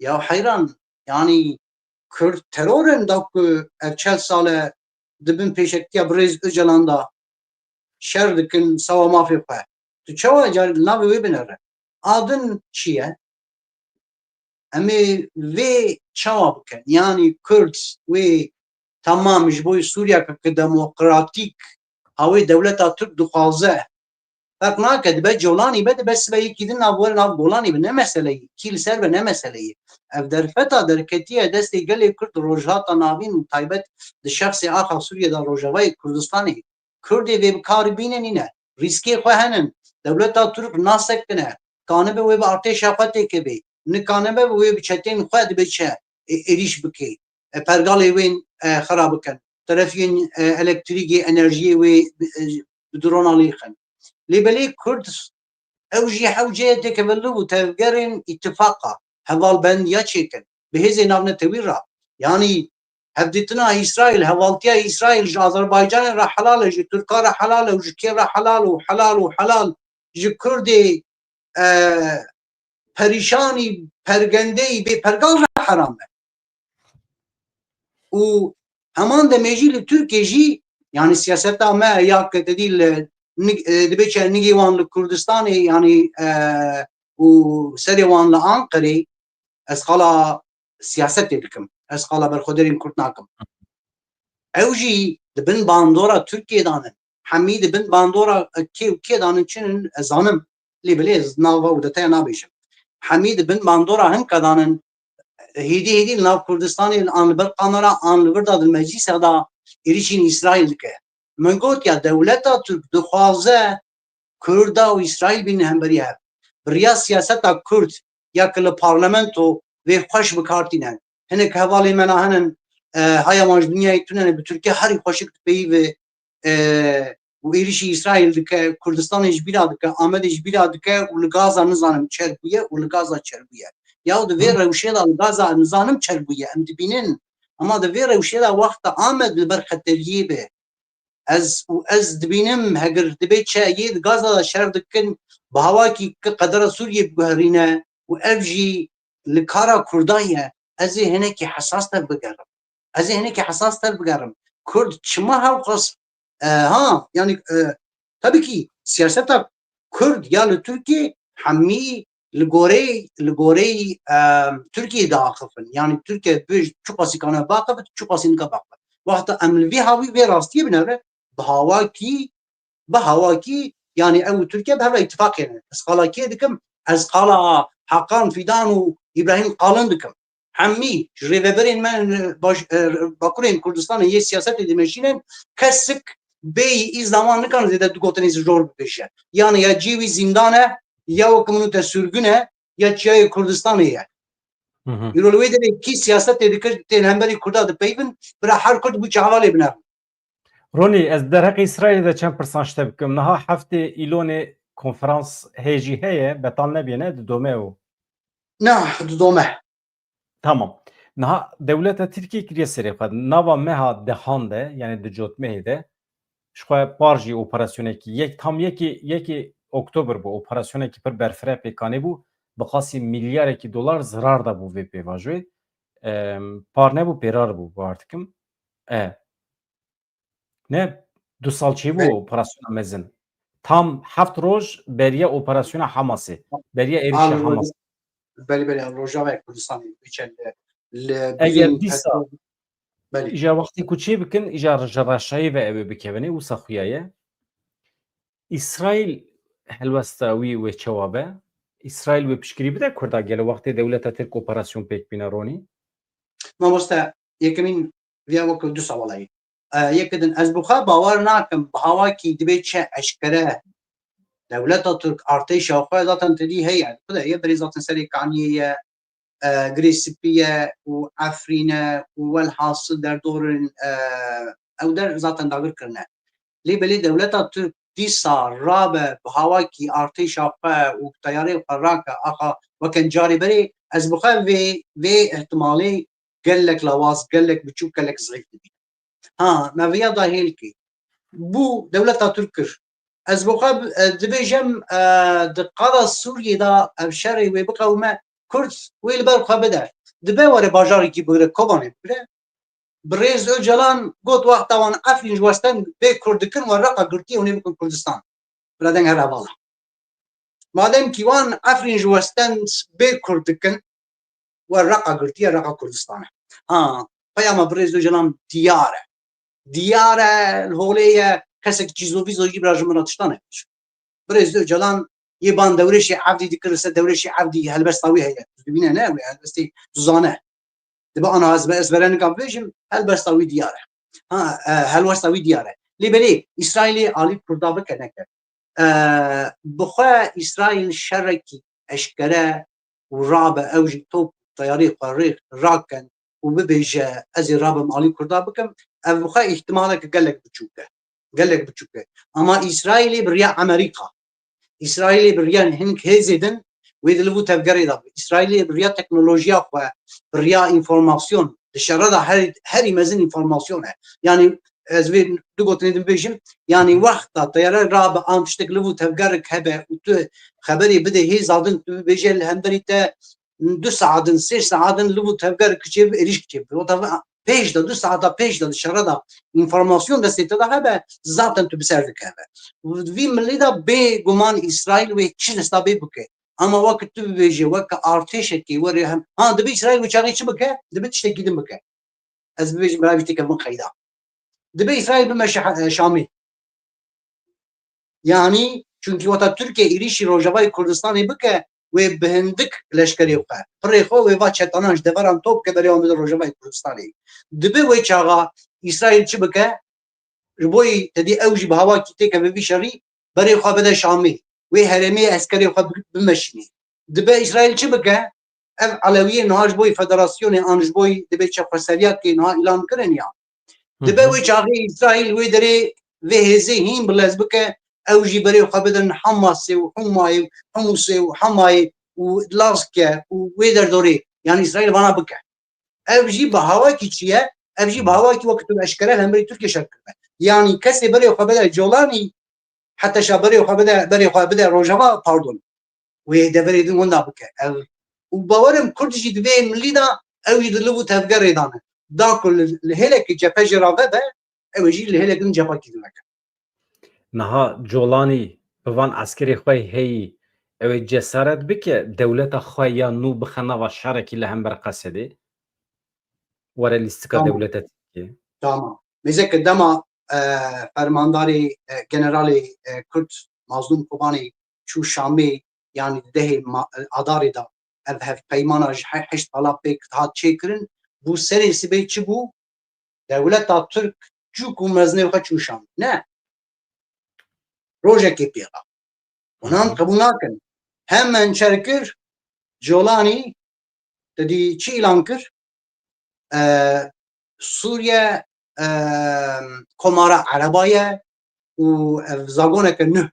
Ya heyran, yani Kurd teror in da ku ev çel sal e di bin pêşektiya birêz Ocalan da şer dikin sewa mafê xwe. Tu çawa car navê wê binere? Adin çi ye? Em ê vê çawa bikin? Yani Kurd wê temam ji bo Sûriya ke demokratîk ha wê dewleta Tirk dixwaze. Ferq nake, dibe Colanî be, dibe sibe yekî din nav were nav Golanî be, ne meseleyî. Kî li ser be, ne meseleyî. Ev derfeta derketiye destê gelê Kurd Rojhilata Navîn û taybet di şexsê axa Sûriye de Rojavayê Kurdistanê. Kurdê vê bi kar bîne nîne. Rîskê xwe henin. Dewleta Tirk nasekine. kanibe wê bi artêşa xwe têkevê, nikanibe wê bi çetên xwe dibe çi, e, êrîş bike, e, pergalê wên, e, xera bikin, terefiyên, e, elektrîkê, enerjiyê wê, e, bi drona lêxin. Lê belê Kurd ew jî hewce têkevin li û tevgerên îtifaqa hevalbendiya çêkin bi hêzên navnetewî re. Yanî hevdîtina Îsraîl, hevaltiya Îsraîl ji Azerbaycanê re helal e, ji Tirka re helal e û ji kê re helal û helal û helal ji Kurdê, e, perîşanî, pergendeyî, bê pergal re heram e. Û heman demê jî li Tirkiyê jî, yanî siyaseta me ya ke te dî li nig-, e, dibe çi nigê wan li Kurdistanê, yanî, e, û serê wan li Anqerê, ez qala siyasetê dikim. Ez qala berxwederên Kurd nakim. Ew jî di bin bandora Tirkiyê de ne. Hemî di bin bandora kê û kê de ne çi ne, ez zanim. Lê belê ez nava û deteya nabêjim. Hemî di bin bandora hinka de ne. Hêdî hêdî li nav Kurdistanê an li ber kamera an li vir de di meclîsa de êrîşên Îsraîl dike. Min got ya dewleta Tirk dixwaze Kurda û Îsraîl bînin hemberî hev. Bi riya siyaseta Kurd ya ki li parlamento vê xweş bi kar tîne. Hinek hevalê me na henin, e, haya wan ji dinyayê tune ne, bi Tirkiye herî xweşik dipeyivî, e, û êrîşî Îsraîl dike, Kurdistanê ji bîra dike, Amedê ji bîra dike û li Gaza nizanim çer bûye û li Gaza çer bûye. Yaw di vê Hı. rewşê de li Gaza em nizanim çer bûye, em dibînin. Ema di vê rewşê de wexta Amed li ber xeteriyê be, ez û ez dibînim, heger dibe çi yê di Gaza de şer dikin, bi hawakî ki qedera Sûriyê biguherîne û ev jî li kara Kurdan ye, ez ê hinekî hesas tevbigerim. Ez ê hinekî hesas tevbigerim. Kurd çima hewqas, e, ha, yanî, e, tabii ki siyaseta Kurd ya li Tirkiyê hemî li goreyê, li goreyê, e, Tirkiyê diaxifin. Yanî Tirkiye bi çiqasî kane biaxifin, çiqasî nika biaxifin. Wexta em li vî hawî vê rastiyê binere, bi hawakî, bi hawakî, yanî ew û Tirkiye bi hev re îtifaqê ne. Ez qala kê dikim? Ez qala Hakan Fidan û Îbrahîm Qalin dikim. Hemî ji rêveberên me, e, baş-, e, Bakurên Kurdistanê yê siyasetê dimeşînin, kesik bêyî îzna wan nikane zêde du gotinê zor bibêje. Yanî ya cihê wî zîndan e, ya weke min û te sürgün e, ya çiyayê Kurdistanê ye. Hı hı. Îro li wê derê kî siyasetê dikir, tên hemberî Kurda dipeyvin, bira her Kurd bû çi hevalê bine. Ronî, ez derheqê Îsraîlê de çend pirsan ji te bikim. Niha heftê Îlonê konferans hê jî heye, betal nebîne, didome ew. Na, didome. Tamam. Niha dewleta Tirkiyê kiriye serê xwe. Nava meha dehan de, yanî di cotmehê de, ji xwe par jî operasyonekî, yek, tam yekê, yekê Oktober bû, operasyonekî pir berfireh pêkanê bû, bi qasî milyarekî dolar zirar da bû vê pêvajoyê. Em, par nebû, pêrar bû, bawer dikim. E. Ne, du sal çêbû Belê. operasyona mezin. Tam heft roj beriya operasyona Hamasê, beriya êrişa Al Hamasê. Belê, belê, Rojavayê Kurdistanê, biçe li, li Eger bîn dîsa, heto-, belê. Îja wextê ku çê bikin, îja ji reşayê ve ew ê bikevin ê, wisa xuya ye. Îsraîl helwesta wî wê çawa be? Îsraîl wê piştgirî bide Kurda gelo wextê dewleta Tirk operasyon pêk bîne Ronî? Mamoste, yekemîn viya weke du sawala ye. E, yek din, ez bi xwe bawer nakim, bi hawakî dibê çi eşkere dewleta Tirk artêşa xwe zaten tedî heye. Xwedê ye, berê zaten serê Kaniyê ye, e, Girê Spî ye û Efrîn e û welhasil derdorên, e, ew der zaten dagir kirine. Lê belê dewleta Tirk dîsa rabe bi hawakî artêşa xwe û teyarê xwe rake axa weke carê berê, ez bi xwe vê, vê ihtimalê gelek lawaz, gelek biçûk, gelek zayîf dibînim. Ha, me viya da hêl kê. Bû dewleta Tirk kir. Ez bi xwe, e, dibêjim, e, di qada Sûriyê de ev şerê wê biqewime, Kurd wê li ber xwe bide. Dibe were bajarekî bigire, Kobanê bigire. Birêz Ocalan got, wexta wan Efrîn ji we stend bê Kurd dikin, we Reqa girtiye, hûn ê bikin Kurdistan. Bila deng her hevala. Madem kî wan Efrîn ji we stend bê Kurd dikin, we Reqa girtiye, Reqa Kurdistan e. Ha, peyama birêz Ocalan diyar e. Diyar e, li holê ye, kesek çîzovîzo jî bira ji min re tiştan e. Birêz Ocalan yê ban Dewrêşê Evdî dikir, li ser Dewrêşê Evdî helbesta wî heye. Tu dibîne ne, wê helbestê tu zane. Dibe ana ez be ezbere nika bibêjim, helbesta wî diyar e. Ha, e, helwesta wî diyar e. Lê belê, Îsraîlê alî Kurda bike neke. E, bi xwe Îsraîl şerekî eşkere û rabe ew jî top teyarê xwe rê rakin û bibêje, ez ê rabim alî Kurda bikim, ev bi xwe îhtimaleke gelek biçûk e. Gelek biçûk e. Ama Îsraîlê bi riya Amerîka, Îsraîlê bi riya hin hêzê din wê di liv û tevgerê de be. Îsraîlê bi riya teknolojiya xwe, bi riya înformasyon, di şere de her, herî mezin înformasyon e. Yanî ez vê du gotinê din bêjim, yanî wexta teyare rabe an tiştek liv û tevgerek hebe û tu xeberê bide hêza din, tu bêje li hemberî te du saet in, sê saet in liv û tevger kiçê bi, êrîş kiçê bi. Wata pêş de, du saeta pêş de, di şere de înformasyon destê te de hebe, zaten tu bi ser dikeve. Vî milî de bê guman Îsraîl wê çi desta bê bike. Ama wek tu bibêje, wek artêşekê were hem, ha, dibe Îsraîl wê çaxê çi bike? Dibe tiştekî din bike. Ez bibêjim, bira vî têkevin qeyda. Dibe Îsraîl bimeşe Şamê. Yanî, çunkî wata Tirkiye êrîşî Rojavayê Kurdistanê bike, wê bi hindik leşkerê xwe, pirê xwe wê va çetanan ji deveran top bike berê wan bide Rojavayê Kurdistanê. Dibe wê çaxa Îsraîl çi bike? Ji bo yî te dî ew jî bi hawakî têkeve vî şerî, berê xwe bide Şamê. Wê herêmê eskerê xwe bi-, bimeşînê. Dibe Îsraîl çi bike? Ev Elewiyê niha ji bo yî federasyonê an ji bo yî dibe çi xweseriyakê niha îlan kirin ya. Dibe wê çaxê Îsraîl wê derê vê hêzê hîn bilez bike, ew jî berê xwe bidin Hamasê û Humayê û Humusê û Hamayê û Lazke û wê derdorê. Yanî Îsraîl vana bike. Ev jî bi hawakî çi ye? Ev jî bi hawakî wek tu eşkere li hemberî Tirkiye şer kiribe. Yanî kesê berê xwe bide Colanî, heta şa berê xwe bide, berê xwe bide Rojava, pardon. Wê deverê din wenda bike. Ev, û bawerim Kurd jî di vê milî de ew jî di liv û tevgerê de ne. Da ku li, li hêlekê cephe jê re vebe, ew ê jî li hêlek din cephakî din veke. Niha Colanî bi van eskerê xwe heyî, ew ê cesaret bike dewleta xwe ya nû bixe nava şerekî li hember Qesedê? Were lîstika Tamam. dewleta Tirkiyê. Tamam. Mêzeke dema, e, fermandarê, e, generalê, e, Kurd Mazlûm Kobanê çû Şamê, yanî dehê ma-, e, Adarê de ev hevpeymana ji he-, heşt sala pêk hat çêkirin, bû serê sibê çi bû? Dewleta Tirk çûk û mezinê xwe çû Şam. Ne. Rojekê pê re. Hûn Hı hı. qebûl nakin. Hemen çer kir, Colanî, te dî çi îlan kir? E, Sûriye, e, komara Ereba ye û ev zagoneke nuh.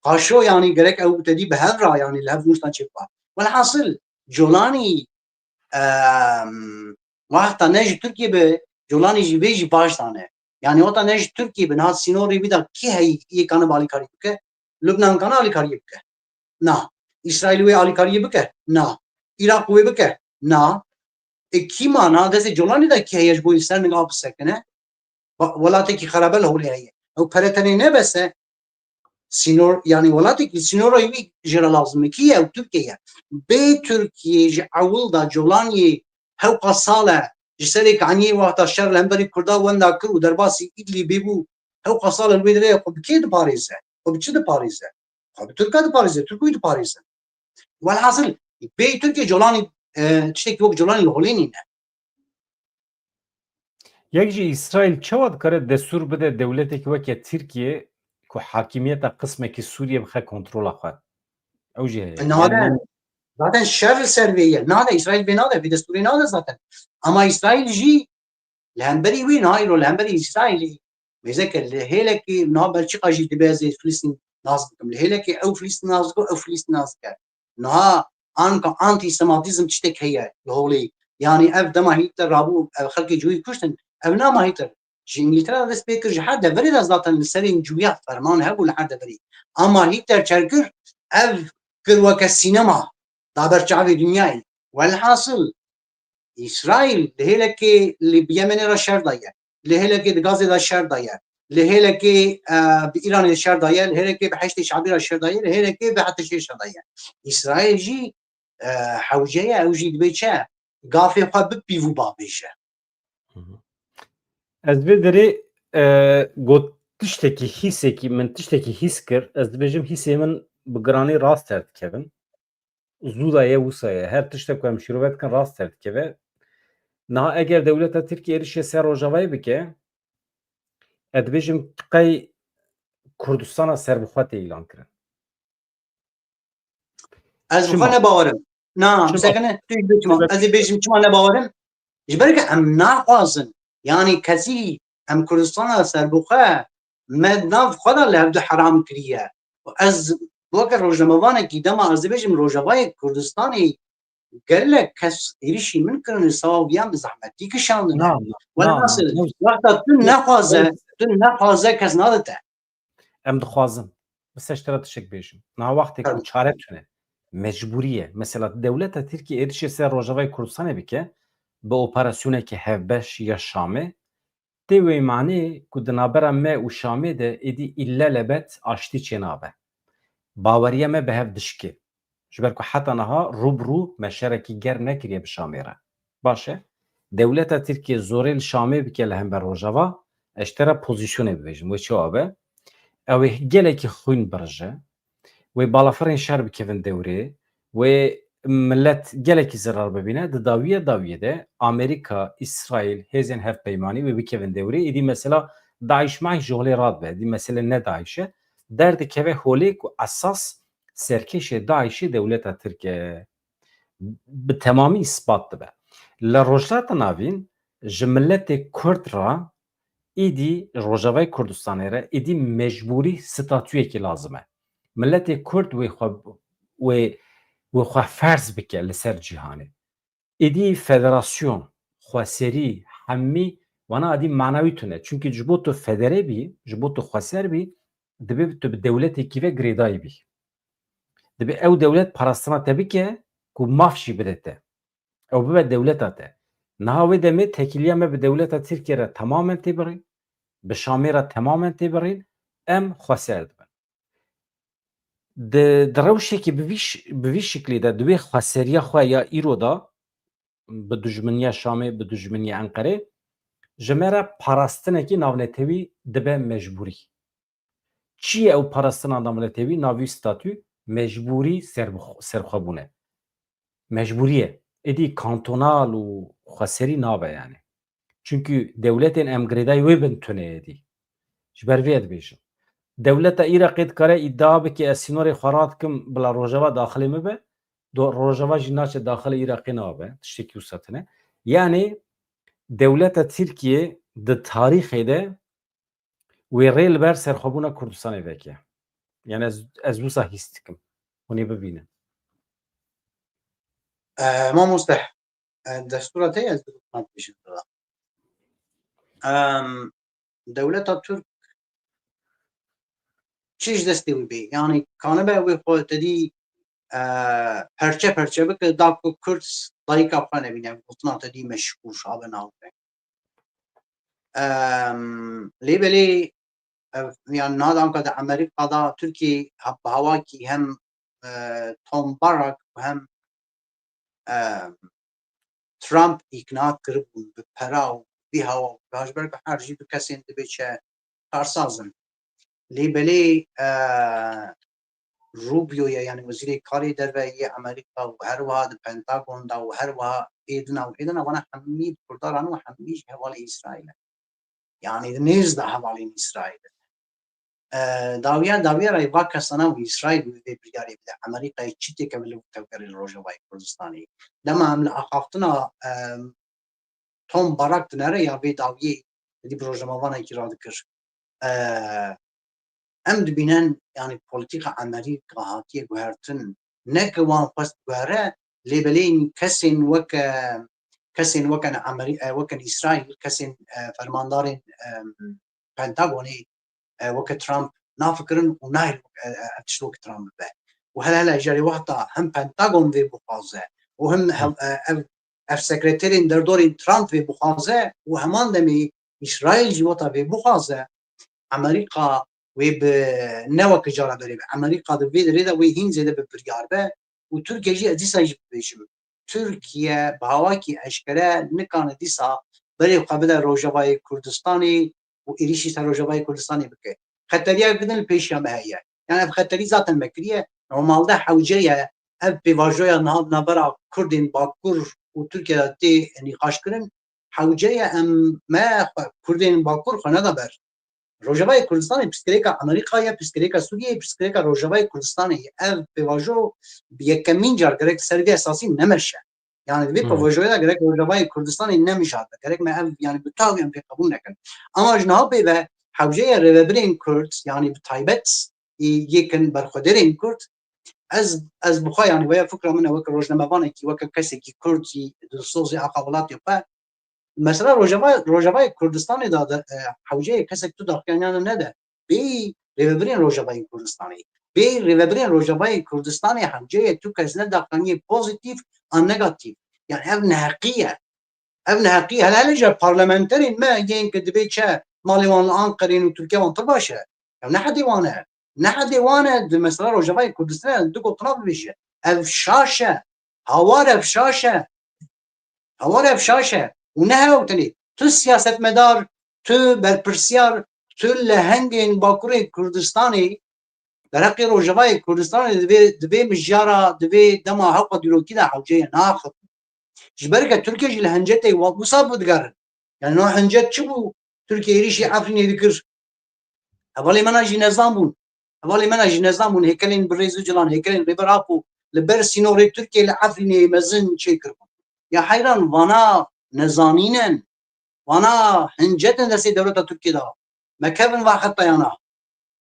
Qaşo, yanî gerek ew te dî bi hev re, yanî li hev nûştan çêbiba. Welhasil, Colanî, em, wexta ne ji Tirkiye be, Colanî jî vê jî baş zane. Yanî wexta ne ji Tirkiye be, niha sînorê wî de kî heyî yê kane bi alîkarî bike? Lubnan kane alîkariyê bike? Na. Îsraîl wê alîkariyê bike? Na. Îraq wê bike? Na. E, kî ma na? Destê Colanî de kî heye ji bo yî ser niga bisekine? Ba-, welatekî xerabe li holê heye. Ew pere tenê nebese, sînor, yanî welatekî sînora wî jê re lazim e. Kî ye? Ew Tirkiye ye. Bê Tirkiye ji ewil de Colaniyê hewqa sal e, ji serê kaniyê wexta şer li hemberî Kurda wenda kir û derbasî Îdlîbê bû. Hewqa sal e li wê derê ye, xwe bi kê diparêze? Xwe bi çi diparêze? Xwe bi Tirka diparêze, Tirk wî diparêze. Welhasil, bê Tirkiye Colanî, e, tiştekî wek Colanî li holê nîne. Yek jî Îsraîl çawa dikare destûr bide dewletekî weke Tirkiye ku hakimiyeta qismekî Sûriye bixe kontrola xwe? Ew jî heye. E, nade. Yanî Zaten şer li ser vê ye. Nade, Îsraîl vê nade, vê destûrê nade zaten. Ama Îsraîl jî li hemberî wî, niha îro li hemberî Îsraîlî mêzeke li hêlekê, niha Belçîka jî dibe ez ê Filistîn nas bikim. Li hêlekê ew Filistîn nas dike, ew Filistîn nas dike. Niha anka antîsematîzm tiştek heye li holê. Yanî ev dema Hîtler rabû, ev xelkê cihûyî kuştin, ev nama Hîtler. Ji Îngiltere re dest pê kir, ji her deverê de zaten li serên cûya ferman hebû li her deverê. Ama Hîtler çer kir, ev kir weke sînema, da ber çavê dinyayê. Welhasil, Îsraîl li hêlekê li bi Yemenê re şer daye, li hêlekê di Gazê de şer daye, li hêlekê, e, bi Îranê şer daye, li hêlekê bi Heşdê Şabî re şer daye, li hêlekê bi Heteşê şer daye. Îsraîl jî, e, hewce ye, ew jî dibê çi? Gafê xwe bi pîv û bavêje. Hı hı. Ez vê derê, e, got tiştekî hîsekî, min tiştekî hîs kir, ez dibêjim hîsê min bi giranî rast derdikevin. Zû de ye, wisa ye. Her tiştek ku em şîrove dikin rast derdikeve. Niha eger dewleta Tirkiye êrişê ser Rojavayê bike, ez dibêjim qey Kurdistana serbixwe tê îlan kirin. Ez bi xwe nebawerim. Na, bisekine, tu ji çima? Ez ê bêjim çima nebawerim. Ji ber ku em naxwazin. Yanî kesî em Kurdistana serbixwe, me nav xwe de li hevdu heram kiriye. Û ez weke rojnamevanekî dema ez dibêjim Rojavayê Kurdistanê gelek kes êrişî min kirin, li seba viyan bi zehmetî kişandine. Welhasil, wexta tu nexwaze, tu nexwaze kes nadite. Em dixwazin. Bi se ji te re tiştek bêjim. Niha wextê ku çare tune, mecbûrî ye. Mesela dewleta Tirkiyê êrişê ser Rojavayê Kurdistanê bike, bi operasyoneke hevbeş ya Şamê, tê wê manê ku di navbera me û Şamê de êdî îllelebet aştî çênabe. Baweriya me bi hev dişike. Ji ber ku heta niha rû bi rû me şerekî germ nekiriye bi Şamê re. Baş e. Dewleta Tirkiye zorê li Şamê bike li hember Rojava, ez ji te re pozîsyonê bibêjim. Wê çawa be? Ew ê gelekî xwîn birije. Wê balafirên şer bikevin dewrê. Wê millet gelekî zirar bibîne. Di dawiye dawiyê de Amerîka, Îsraîl, hêzên hevpeymanî wê bikevin dewrê. Êdî mesela DAIŞ MAIŞ ji holê radibe. Êdî mesele ne DAIŞ e. Derdikeve holê ku esas serkêşê DAIŞê dewleta Tirk e. Bi temamî îspat dibe. Li Rojhilata Navîn ji miletê Kurd re êdî Rojavayê Kurdistanê re êdî mecbûrî statuyekî lazim e. Miletê Kurd wê xwe, wê, wê xwe ferz bike li ser cîhanê. Êdî federasyon, xweserî, hemî wana êdî manawî tune. Çunkî ji bo tu federe bî, ji bo tu xweser bî, dibe tu bi dewletekî ve girêdayî bî. Dibe ew dewlet parastina te bike ku maf jî bide te. Ew bibe dewleta te. Niha wê demê tekîliya me bi dewleta Tirkiye re temamen tê birîn, bi Şamê re temamen tê birîn, em xweser dibin. Di, di rewşekî bi vî ş-, bi vî şiklî de di wê xweseriya xwe ya îro de, bi dijminiya Şamê, bi dijminiya Enqerê, ji me re parastinekî navnetewî dibe mecbûrî. Çi ye ew parastina navnetewî? Navî statû mecbûrî serbix-, serxwebûn e. Mecbûrî ye. Êdî kantonal û xweserî nabe yani. Çunkî dewletên em girêdayî wê bin tune êdî. Ji ber vê dibêjim. Dewleta Iraqê dikare îdia bike ez sînorê xwe radikim bila Rojava daxilê min be. Do-, Rojava jî naçe daxilê Iraqê nabe. Tiştekî wisa tune. Yani dewleta Tirkiye di tarîxê de wê rê li ber serxwebûna Kurdistanê veke. Yani ez, ez wisa hîs dikim. Hûn ê bibînin. E, mamoste, e, destûra te ye, ez dibêjim te. Em, dewleta Tirk çi ji destê wî bê? Yani kanibe wê xwe tedî, e, perçe perçe bike, da ku Kurd dayika xwe nebîne, gotina tedî meşhûr abe navbe. Em, lê belê ev, yan niha de anka di Amerîka de Tirkiyê ha-, bi hawakî hem, e, Tom Barak û hem, e, Trump îkna kiribûn bi pera û vî hawa û ji ber ku her jî du kesên dibê çi karsaz in. Lê belê, e, Rubio ye, yani Wezîrê Karê Derve yê Amerîka û her wiha di Pentagon de û her wiha êdina û êdina wana hemî bi Kurdan re ne û hemî jî hevalê Îsraîl e. Yani di nêz de hevalên Îsraîl in. E, dawiya, dawiya re va kesana û Îsraîl wê vê biryarê bide. Amerîkayê çi têkeve li tevgerê li Rojavayê Kurdistanê. Dema em li axaftina, e, Tom Barak dinere ya vê dawiyê êdî bi rojnamevanekî radikir. E, em dibînin, yani polîtîka Amerîka hatiye guhertin. Ne ke wan xwest guhere, lê belê kesên weke, kesên weke ne Amerî-, e, weke ne Îsraîl, kesên, e, fermandarên, e, Pentagonê, e, weke Trump nafikirin û nahêl, e, e, ev tişt weke Trump bibe. Û hele hele jî wexta hem Pentagon vê bixwaze û hem he-, e, ev, ev sekreterên derdorên Trump vê bixwaze û heman demê Îsraîl jî wexta vê bixwaze, Amerîka wê bi ne weke cara berê be. Amerîka di vê derê de wê hîn zêde bi biryar be û Tirkiye jî ez dîsa jî bibêjim. Tirkiye bi hawakî eşkere nikane dîsa berê xwe bide Rojavayê Kurdistanê û êrîşî ser Rojavayê Kurdistanê bike. Xeteriya din li pêşiya me heye. Yani ev xeterî zaten me kiriye. Normalde hewce ye ev pêvajoya niha di navbera Kurdên Bakur û Tirkiye de tê nîqaş kirin. Hewce ye em me xwe, Kurdên Bakur xwe neda ber. Rojavayê Kurdistanê pirsgirêka Amerîka ye, pirsgirêka Sûriyê, pirsgirêka Rojavayê Kurdistanê ye. Ev pêvajo bi yekemîn car gerek ser vê esasî nemeşe. Yani di vê Hmm. pêvajoyê de gerek Rojavayê Kurdistanê nemijare. Gerek me ev yani bi tav em pê qebûl nekin. Ama ji niha pê ve hewceye rêvebirên Kurd, yani bi taybet, ê, yê kin berxwedêrên Kurd, ez, ez bi xwe yani weya fikra min e weke rojnamevanekî, weke kesekî Kurd jî dilsoz jî axa welatê xwe. Mesela Rojava, Rojavayê Kurdistanê de, de, e, hewceyê kesek tu daxuyaniyane nede. Bêyî rêvebirên Rojavayê Kurdistanê. Bêyî rêvebirên Rojavayê Kurdistanê hewceyê tu kes ne daxuyaniyê pozîtîf an negatîf. Yani ev neheqî ye. Ev neheqî hele hele ji parlamenterên me yên ku dibê çi malê wan li Anqerê û Tirkiye wan pir baş e. Ev ne hedê wan e. Ne hedê wan e di mesela Rojavayê Kurdistanê du gotina bibêje. Ev şaş e. Hawar ev şaş e. Hawar ev şaş e. Û ne hew tenê. Tu siyasetmedar, tu berpirsiyar, tu lehengên Bakurê Kurdistanê, dereqê Rojavayê Kurdistanê divê, divê mijara, divê dema hewqa dîrokî de hewceye naxivin. Ji ber ke Tirkiye jî li Hincetê wa wisa bû digerin. Yani no Hincet çi bû? Tirkiye êrîşî Efrînê dikir. Hevalê me na jî nezan bûn. Hevalê me na jî nezan bûn. Hêkelên birêz Ocalan, hêkelên Rêber Apo li ber sînorê Tirkiye li Efrînê mezin çêkiribûn. Ya heyran, vana nezanîn in. Vana Hincet in destê dewleta Tirkiye de. Me kevin va xetayana.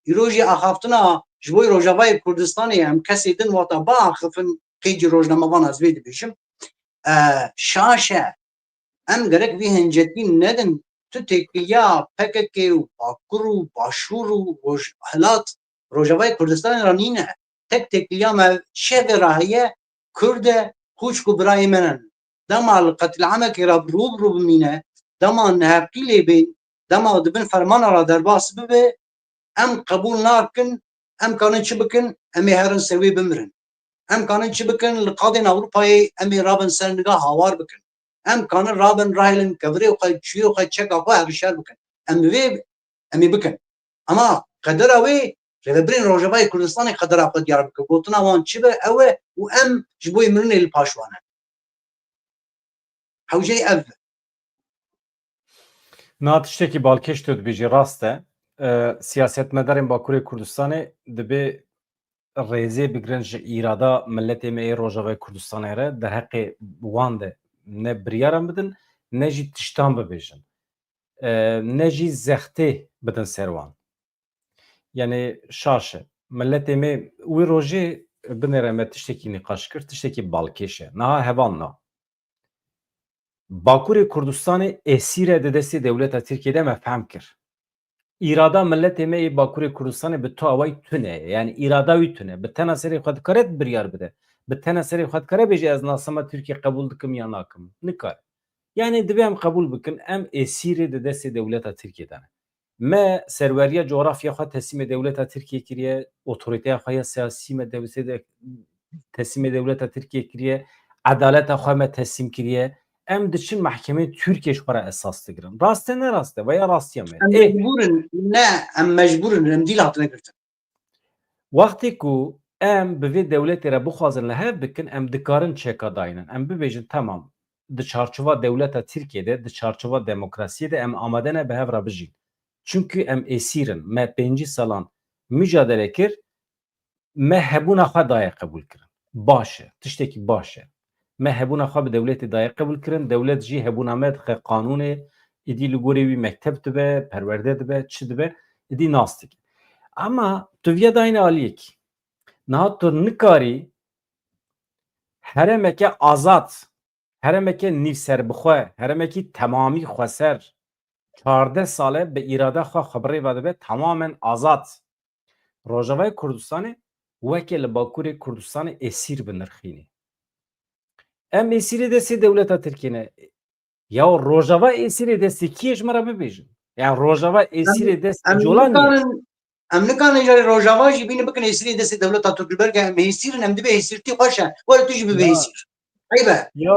Îro jî axaftina ji bo Rojavayê Kurdistanê em kesê din wata biaxifin, qêcî rojnamevan ez vê dibêjim. E, şaş e. Em gerek vî hincetî nedin. Tu têkiliya P K K û Bakur û Başûr û Rojhilat, Rojavayê Kurdistanê re nîne. Tek têkiliya me şevê re heye, Kurd e, xwişk û birayê me ne. Dema li qetlîamekê re rû bi rû bimîne, dema neheqî lê bên, dema di bin fermana re derbas bibe, em qebûl nakin, em kanin çi bikin, em ê herin ser wê bimirin. Em kanin çi bikin, li qadên Ewropayê em ê rabin ser niga hawar bikin. Em kanin rabin rahêlin kevirê xwe, çûyê xwe, çeka xwe hevşer bikin. Em bi vê, em ê bikin. Ama qedera wê, rêvebirên Rojavayê Kurdistanê qedera xwe diyar bike. Gotina wan çi be, ew e û em ji bo mirinê li paş wan in. Hewceyê ev be. Na tiştekî balkêş tu dibêjî rast e. E, siyasetmedarên Bakurê Kurdistanê dibê rêzê bigrin ji îrada miletê me ê Rojavayê Kurdistanê re, di heqê wan de ne biryaran bidin, ne jî tiştan bibêjin. E, ne jî zextê bidin ser wan. Yani şaş e. Miletê me wî rojê binêre me tiştekî nîqaş kir, tiştekî balkêş e. Niha heval na. Bakurê Kurdistanê esîr e di destê dewleta Tirkiyê de, me fehm kir. Îrada miletê me yê Bakurê Kurdistanê bi tu awayî tune ye. Yani îrada wî tune. Bi tena serê xwe dikare biryar bide. Bi tena serê xwe dikare bêje ez nasema Tirkiye qebûl dikim ya nakim. Nikare. Yani divê em qebûl bikin, em esîrê di destê dewleta Tirkiyê de ne. Me serweriya cografya xwe teslîmê dewleta Tirkiyê kiriye, otoriteya xwe ya siyasî me dewsê de teslîmê dewleta Tirkiyê kiriye, edaleta xwe me teslîm kiriye. Em diçin mehkemeyên Tirkiyê ji xwe re esas digirin. Rast e, ne rast e? Veya rastiya me? Em Ê, mecbûr in, ne, em mecbûr in, em dîl hatine girtin. Wextê ku em bi vê dewletê re bixwazin li hev bikin, em dikarin çeka daynin. Em bibêjin, temam, di çarçova dewleta Tirkiyê de, di çarçova demokrasiyê de em amade ne bi hev re bijîn. Çimkî em êsîr in. Me pêncî salan micadele kir, me hebûna xwe daye qebûl kirin. Baş e, tiştekî baş e. Me hebûna xwe bi dewletê daye qebûl kirin, dewlet jî hebûna me dixe qanûnê, îdî li gorî wî mekteb dibe, perwerde dibe, çi dibe, îdî nas dike. Ema tu viya dayîne aliyekî. Niha tu nikarî herêmeke azad, herêmeke nîvserbixwe, herêmekî temamî xweser, çardeh sal e bi îrada xwe xwe bi rê ve dibe, tamamen azad. Rojavayê Kurdistanê weke li Bakurê Kurdistanê êsîr binirxînî. Em êsîrê destê dewleta Tirkiyê ne. Ya Rojava êsîrê destê kî ye, ji me re bibêjin? Ya Rojava êsîrê destê Em Colanê ye. nikarin, em nikarin jarê Rojava jî bîne bikin êsîrê destê dewleta Tirk. Belke em êsîr in, em dibê êsîrtî xweş e. Were tu jî bibê Ya. êsîr. Eyb e. Ya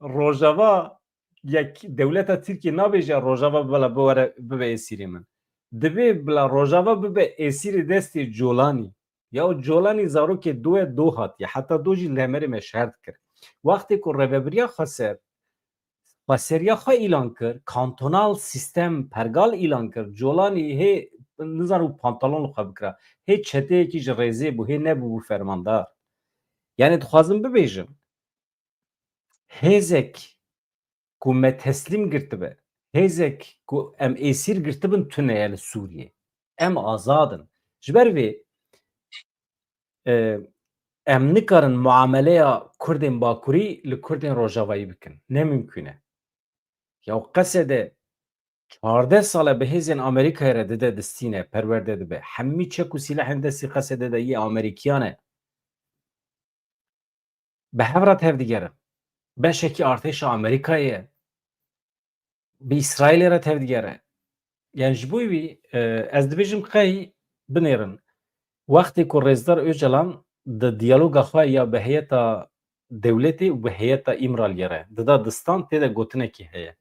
Rojava, ya dewleta Tirkiyê nabêje Rojava bila biwere bibe êsîrê min. Divê bila Rojava bibe êsîrê destê Colanî. Ya Colanî zarokê do e, do hatiye. Heta do jî li hemerê me şer dikir. Wextê ku rêvebiriya xweser xweseriya xwe îlan kir, kantonal sîstem, pergal îlan kir, Colanî hê, nizanim, û pantalon li xwe bikira. Hê çeteyekî ji rêzê bû, hê nebûbû fermandar. Yani dixwazim bibêjim, hêzek ku me teslîm girtibe, hêzek ku em êsîr girtibin tune ye li Sûriyê. Em azad in. Ji ber vê, e, em nikarin muameleya Kurdên Bakurî li Kurdên Rojavayî bikin. Ne mimkûn e. Ya Qesede çardeh sal e bi hêzên Amerîkayê re dide distîne, perwerde dibe. Hemî çek û sîlehên destî Qesede de yê Amerîkiyan e. Bi hev re tevdigere. Beşekî artêşa Amerîkayê ye. Bi Îsraîlê re tevdigere. Yani ji bo wî, e, ez dibêjim qey binêrin. Wextê ku Rêzdar Ocalan di diyaloga xwe ya bi heyeta dewletê û bi heyeta Îmraliyê re dida distan, tê de gotinekî heye.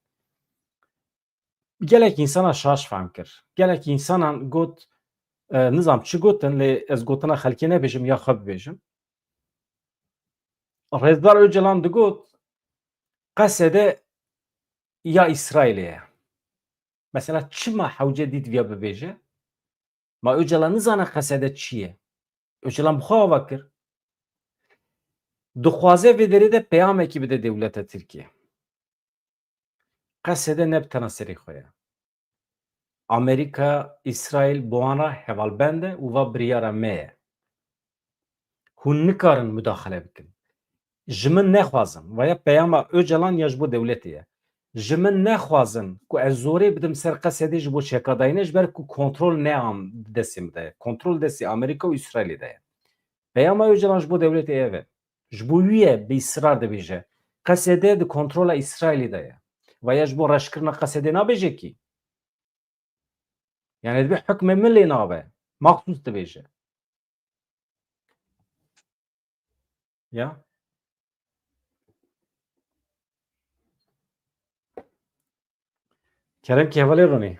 Gelek însana şaş fehm kir. Gelek însanan got, e, nizam çi gotin, lê ez gotina xelkê nebêjim ya xwe bibêjim. Rêzdar Ocalan digot, Qesede ya Îsraîlê ye. Mesela çima hewce dît viya bibêje? Ma Ocalan nizane Qesede çi ye? Ocalan bi xwe ava kir. Dixwaze vê derê de peyamekî bide dewleta Tirkiye. Qesede ne bi tena serê xwe ye. Amerîka, Îsraîl bi wan re hevalbend e û va biryara me ye. Hûn nikarin mudaxele bikin. Ji min nexwazin, vaya peyama Ocalan ya ji bo dewletê ye. Ji min nexwazin ku ez zorê bidim ser Qesedê ji bo çekadayîne, ji ber ku kontrol ne am destê min de ye. Kontrol destê Amerîka û Îsraîlê de ye. Peyama Ocalan ji bo dewletê ev e. Ji bo wî ye bi israr dibêje. Qesede di kontrola Îsraîlê de ye. Vaya ji bo reşkirina Qesedê nabêje kî. Yani dibe hukmê min lê nabe. Maxsus dibêje. Ya. Kerem ki hevalê Ronî.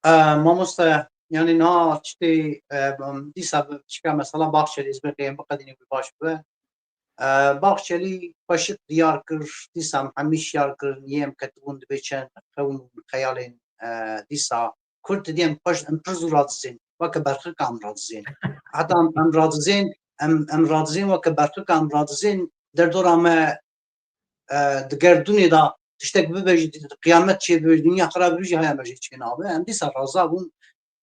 E, mamoste, yani na çitê, e, dîsa bi çika mesela Bahçeli, ez bi qeyem biqedînî bi baş bi. E, Bahçeli xweşik diyar kir, dîsa hemî şiyar kir, yê em ketibûn dibê çend xewn û xeyalên, e, dîsa Kurd didî em xweş, em pir zû radizên, weke berxika em radizên. Heta em, em radizên, em, em radizên weke berxika em radizên, derdora me, e, di gerdûnê de tiştek bibe jî, qiyamet çê bibe jî, dinya xirab bibe jî, haya me jê çê nabe. Em dîsa raza bûn.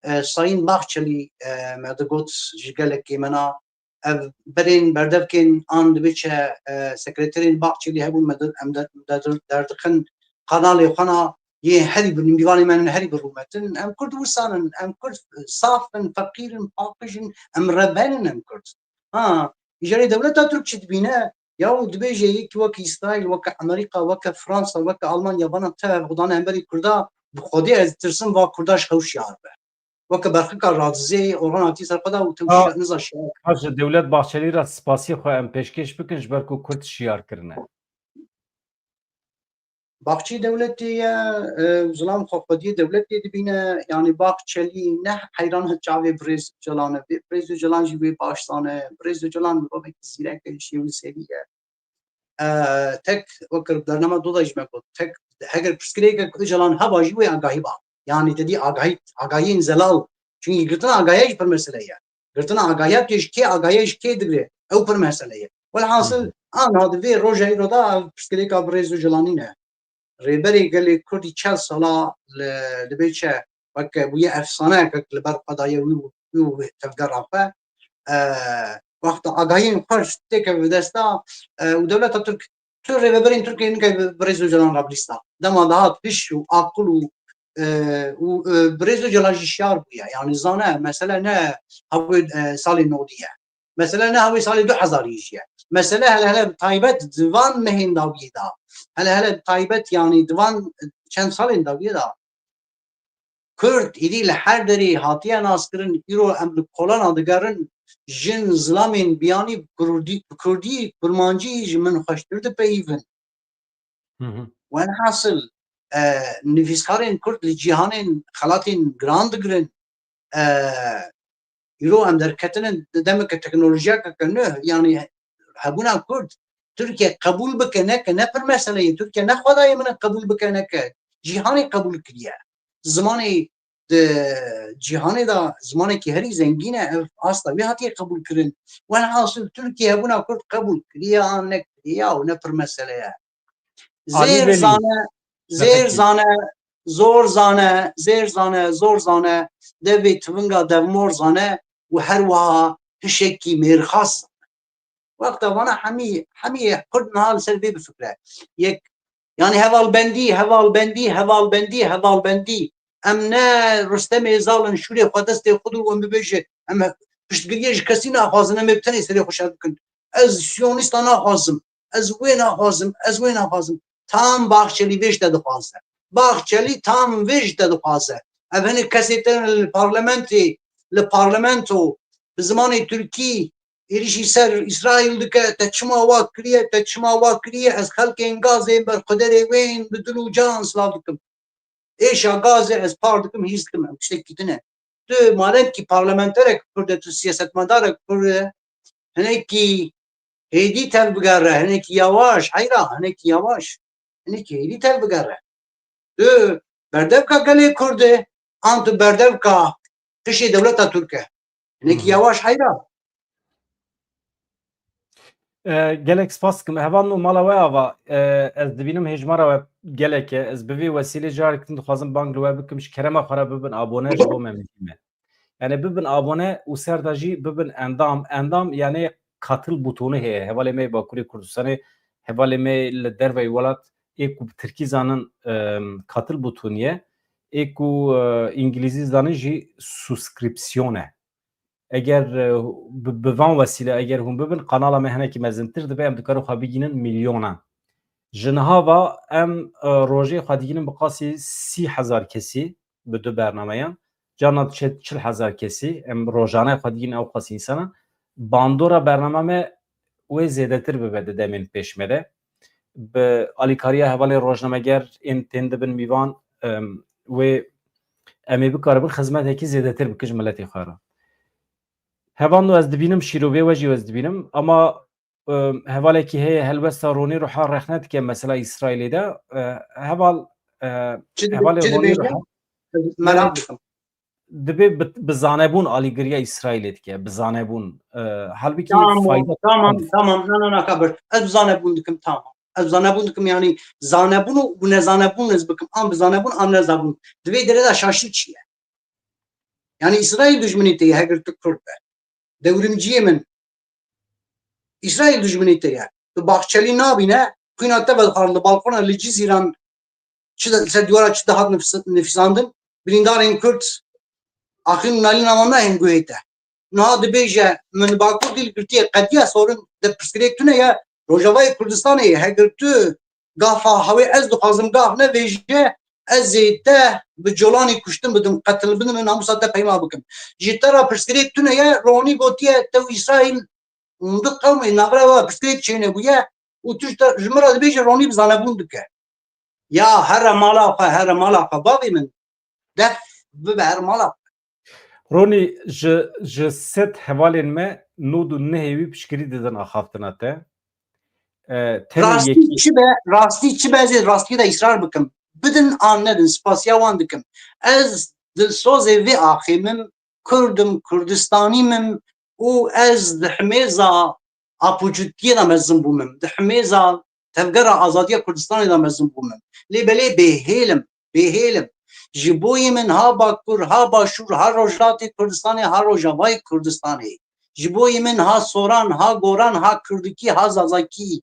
E, Sayîn Bahçelî, e, me digot ji gelekê me na, ev berên berdevkên an dibe çi, e, sekreterên Bahçelî hebûn, me dir-, em der-, der-, derdixin kanalê xwe na yê herî bi nîmdîvanê me ne herî bi rûmet in. Em Kurd wisan in, em Kurd saf in, feqîr in, paqij in, em reben in, em Kurd. Ha, îcarê dewleta Tirk çi dibîne? Ya û dibêje yekî weke Îsraîl, weke Amerîka, weke Fransa, weke Almanya, vana tev xwe dane hemberî Kurda, bi Xwedê ez ditirsim va Kurda ji xew şiyar be. Weke berxika radizê, orana tî ser xwe da û tew Ha. şi-, niza şiyar. Ha, ji Dewlet Bahçelî re spasî xwe em pêşkêş bikin, ji ber ku Kurd şiyar kirine. Baxçî dewletê ye, e, zilam xwe xwediyê dewletê dibîne, yanî Baxçelî ne heyran çavê birêz Ocalan e. Birêz Ocalan jî wê baş zane. Birêz Ocalan mirovekî zîrek e, şêwî serî ye. E, tek wekir bernama Doda jî me got, tek heger pirsgirêkek Ocalan heba jî wê agahî ba. Yanî te dî agahî, agahiyên zelal. Çünkü girtina agahiya jî pir mesele ye. Girtina agahiya kê ji kê, agahiya ji kê digre, ew pir mesele ye. Welhasil, Hı hı. Aniha di vê roja îro de ev pirsgirêka birêz Ocalanî ne. Rêberê gelê Kurdî çel sala li, li bê çe weke bûye efsaneyekek li ber xwe daye wî û, wî û tevgera xwe. E, wexta agahiyên xwe têke bi desta, e, û dewleta Tirk, tu rêveberên Tirkiyê nike bi, birêz Ocalan re bilîsta. Dema dihat hiş û aqil û, e, û, e, birêz Ocalan jî şiyar bûye. Yanî zane, mesele ne hewê, e, salê nodî ye. Mesele ne hewê salê du hezarî jî ye. Mesele hele hele bi taybet di van mehên dawiyê de. Hele hele bi taybet, yanî di van çend salên dawiyê de. Kurd îdî li her derê hatiye naskirin, îro em li kolana digerin, jin, zilamên biyanî bi kurdî, bi kurdî, kurmancî ji min xweştir dipeyivin. Hı hı. Welhasil, e, nivîskarên Kurd li cîhanên xelatên giran digirin. E, îro em derketine di demeke teknolojiyeke ke nuh, yanî hebûna Kurd Tirkiye qebûl bike neke, ne pir mesele ye. Tirkiye ne xwedayê min e qebûl bike neke. Cîhanê qebûl kiriye. Zimanê di cîhanê de zimanekî herî zengîn e. Ev asta wî hatiye qebûl kirin. Welhasil Tirkiye hebûna Kurd qebûl kiriye an nekiriye û ne pir mesele ye. Zêr zane, zêr zane, zor zane, zêr zane, zor zane, devê tivinga devmor zane û her wiha hişekî mêrxas zane. Wexta vana hemî, hemî Kurd niha li ser vê bifikre. Yek, yani hevalbendî, hevalbendî, hevalbendî, hevalbendî. Em ne Rustemê Zal in, şûrê xwe destê xwe û em bibêje, em piştgiriyê ji kesî naxwazin, em ê bi tenê serê xwe şer bikin. Ez siyonîsta naxwazim, ez wê naxwazim, ez wê naxwazim. Tam Bahçelî vê ji te dixwaze. Bahçelî tam vê ji te dixwaze. Ev hinek kesê te li parlamentê, li parlamento, bi zimanê tirkî êrişî ser Îsraîl dike, te çima wa kiriye, te çima wa kiriye, ez xelkên Gazê berxwederê wê yên bi dil û can silav dikim. Êşa Gazê ez par dikim, hîs dikim, ev tiştekî din e. Tu madem kî parlamenterek Kurd e, tu siyasetmedarek Kurd e, hinekî hêdî tev bigere, hinekî yawaş, heyra, hinekî yawaş, hinekî hêdî tev bigere. Tu berdevka gelê Kurd e, an tu berdevka qişê dewleta Tirk e? Hinekî yawaş, heyra. E, gelek spas dikim. Heval nû mala we ava. E, ez dibînim hêjmara we gelek e. Ez bi vê wesîlê carek din dixwazim bang li we bikim. Ji kerema xwe re bibin abone, ji bo me muhîm e. Yani bibin abone û ser de jî bibin endam. Endam yani katıl butonu heye. Hevalê me yê Bakurê Kurdistanê, hevalê me yê li derveyî welat ê ku bi tirkî zanin, em, katıl butonu ye. Ê ku, e, îngilîzî zanin jî suskripsiyon e. Eger, e, bi, bi van wesîle eger hûn bibin, kanala me hinekî mezintir dibe, em dikarin xwe bigînin milyonan. Ji niha ve em, e, rojê xwe digînin bi qasî sî hezar kesî bi du bernameyan. Carna diçe çil hezar kesî, em rojane xwe digînin ew qasî însanan. Bandora bernama me wê zêdetir bibe di demên pêş me de. Bi alîkariya hevalên rojnameger ên tên dibin mîvan, em, wê em ê bikaribin xizmetekî zêdetir bikin ji miletê xwe re. Hevalno ez dibînim, şîrovê we jî ez dibînim, ama, e, hevalekî heye helwesta Ronî Ruha rexne dike mesela Îsraîlê de. E, heval, e, Çi dibe-, hevalê çi Ronî dibêje? Ruha, Ez merak yani, dikim. Dibê bi, bi zanebûn alîgiriya Îsraîlê dike, bi zanebûn. E, halbikî Tamam, fayda tamam, tamam. Na, na, na, kabir. Ez bi zanebûn dikim, tamam. Ez bi zanebûn dikim, yani zanebûn û, û nezanebûn ez bikim. An bi zanebûn, an nezanebûn. Di vê derê de şaşî çi ye? Yani Îsraîl dijminê te ye, heger tu Kurd be. Dewrimciyê min. Îsraîl dijminê te ye. Tu Bahçelî nabîne, xwîna te vedixwarin li balkona li Cizîran çi de, li ser dîwara çi de hat nifs-, nifîsandin, birîndarên Kurd axîn nalîna wan nayên guhê te. Niha dibêje, min Bakur dîl girtiye, qediya sorin de pirsgirêk tune ye, Rojavayê Kurdistanê ye. Heger tu gafa hawê ez dixwazim gaf nevêje, ez ê te bi colanî kuştin bidim, qetil bidim, namusa te peyma bikim. Ji te re pirsgirêk tune ye, Ronî gotiye, te û Îsraîl hûn du qewmê navbera we pirsgirêk çênebûye û tu ji te, ji min re dibêje Ronî bi zanebûn dike. Ya here mala xwe, here mala xwe, bavê min. Def bibe her mala xwe. Ronî, ji, ji sed hevalên me nod û nehê wî piştgirî didin axaftina te. E, tenê Rastî yekî çi be, rastî çi be, ez ê rastiyê de îsrar bikim. Bidin an nedin, spasiya wan dikim. Ez dilsozê vê axê min, Kurd im, Kurdistanî min û ez di himêza apucutiyê de mezin bûmim. Di himêza Tevgera Azadiya Kurdistanê de mezin bûmim. Lê belê bêhêl im, bêhêl im. Ji boyê min ha Bakur, ha Başûr, ha Rojhilatê Kurdistanê, ha Rojavayê Kurdistanê. Ji boyê min ha Soran, ha Goran, ha Kurdikî, ha Zazakî.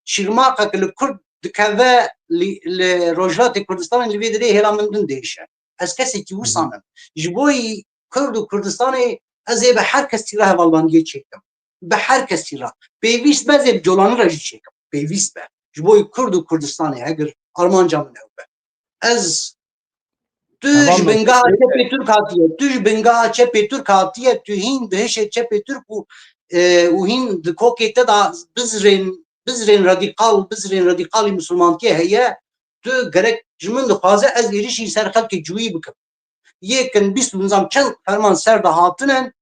Şîrmaqek li Kurd dikeve li, li Rojhilatê Kurdistanê, li vê derê hêla min din dêş e. Ez kesekî wisa me. Ji bo yî Kurd û Kurdistanê ez ê bi her kesî re hevalbendiyê çêkim. Bi her kesî re. Pêwîst be ez ê bi colanî re jî çêkim. Pêwîst be. Ji bo yî Kurd û Kurdistanê heger armanca min ew be. Ez, tu ji bingeha çepê Tirk hatiye, tu ji bingeha çepê Tirk hatiye, tu hîn di hişê çepê Tirk û, e, û hîn di kokê te de bizrên, bizrên radîkal, bizrên radîkalî misilmantiyê heye, tu gerek ji min dixwaze ez êrişî ser xelkê cûyî bikim. Yê kin bîst û nizam çend ferman ser de hatine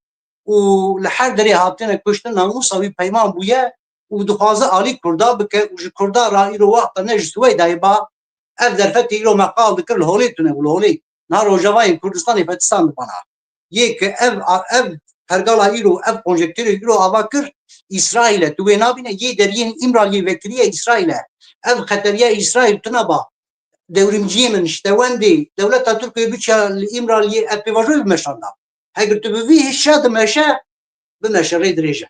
û li her derê hatine kuştin, namûsa wî peyman bûye, û dixwaze alî Kurda bike û ji Kurda re îro wexta ne ji Swêdayê ba, ev derfetê îro me qal dikir li holê tune bû, li holê. Niha Rojavayê Kurdistanê fetistan dibana. Yê ke ev, ev pergala îro, ev konjektûrê îro ava kir, Îsraîl e. Tu wê nabîne, yê deriyên Îmraliyê vekiriye Îsraîl e. Ev xeteriya Îsraîl tune ba. Dewrimciyê min, ji te wendê, dewleta Tirkiyê biçiya li Îmraliyê, ev pêvajoyê bimeşanda. Heger tu bi vî hişa dimeşe, bimeşe, rê dirêj e.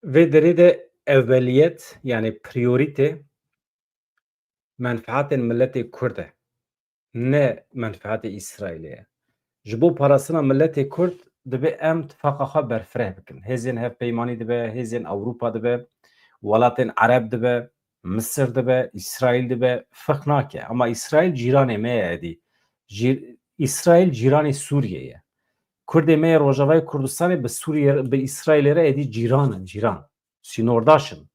Vê derê de eweliyet, yani priorite, menfaatên miletê Kurd e, ne menfaatê Îsraîlê ye. Ji bo parastina miletê Kurd dibe em tifaqa xwe berfireh bikin. Hêzên hevpeymanî dibe, hêzên Ewropa dibe, welatên Ereb dibe, Misir dibe, Îsraîl dibe, ferq nake. Ama Îsraîl cîranê me ye êdî. Cî-, Îsraîl cîranê Sûriyê ye. Kurdê me yê Rojavayê Kurdistanê bi Sûriyê, bi Îsraîlê re êdî cîran in, cîran. Sînordaş in.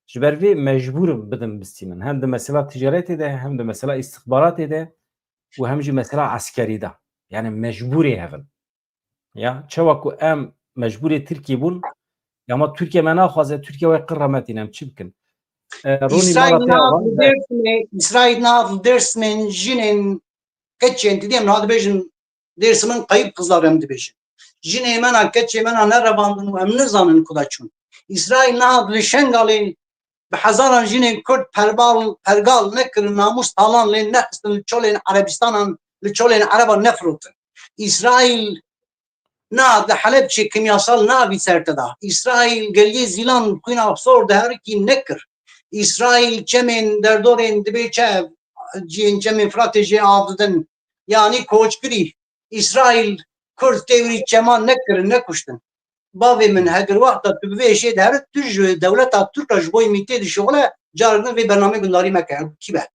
Ji ber vê mecbûr in bidin bistînin. Hem di mesela ticaretê de, hem di mesela îstixbaratê de û hem jî mesela eskerî de. Yani mecbûrê hev in. Ya, çawa ku em mecbûrê Tirkiyê bûn, ya ama Tirkiye me naxwaze, Tirkiye wê qir re metîne, em çi bikin? E, Ronî Îsraîl mala te niha ava, li Dêrsimê, Îsraîl niha li Dêrsimên jinên, keçên, tu dî em niha dibêjin, Dêrsimên qeyb Xizar em dibêjin. Jinê me na, keçê me na nerevandin û em nizanin ku da çûn. Îsraîl niha li Şengalê bi hezaran jinên Kurd perbal, pergal nekirin, namûs talan lê nexistin, li çolên Erebistanan, li çolên Ereban nefirotin. Îsraîl na di Helebçê kimyasal navî ser te da. Îsraîl geliyê Zîlan, Queen of Sor diherikî nekir. Îsraîl çemên derdorên dibê çev, cihên çemên Firatê jê av didin. Yanî koçkirî. Îsraîl Kurd têwirî çeman nekirin, nekuştin. Bavê min, heger wexta tu bi vê êşê diherit, tu ji dewleta Tirk re ji bo mîtê dişuxile, carek din vê bernameyê gundarî meke. Ew kî be?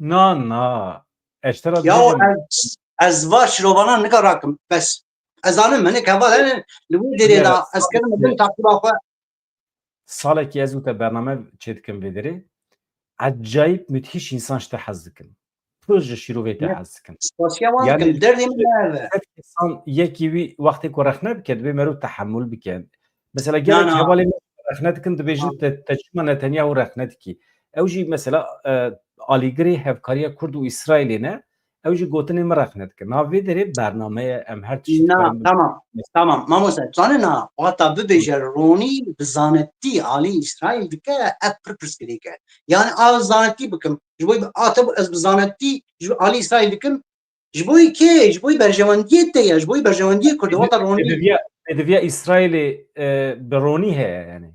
Na, na. Ez te re Ya dibêjim. ez, ez va şirovana nika rakim. Bes. Ez zanim, hinek heval hene, li wê derê Yes. de ez kerim bin Yes. taqîba xwe. Salekî ez û te bername çêdikim vê derê. Ecayîb, müthiş insan ji te hez dikin. Pir ji şîrovê te Ne? hez dikin. Spasiya wan Yani, dikim. Derdê min ne ev e. Her insan yekî wî wextê ku rexne bike, divê meriv tehemul bike. Mesela Na, gelek na. hevalên me rexne dikin, dibêjin Na. te, te çima Netanyahu rexne dikî? Ew jî mesela, e, alîgirê hevkariya Kurd û Îsraîlê ne, ew jî gotinê min rexne dikin. Na vê derê bername ye, em her tiştî Na, dikarin tamam, tamam. Mamoste, zane na, wata bibêje Ronî bi zanetî alî Îsraîl dike, ev pir pirsgirêk e. Yani a zanetî bikim, ji bo a te ez bi zanetî ji alî Îsraîl dikim, ji bo kê? Ji bo berjewendiyê te ye, ji bo berjewendiyê Kurd, wata Ronî. Pêdiviya, pêdiviya Îsraîlê, e, bi Ronî heye yani.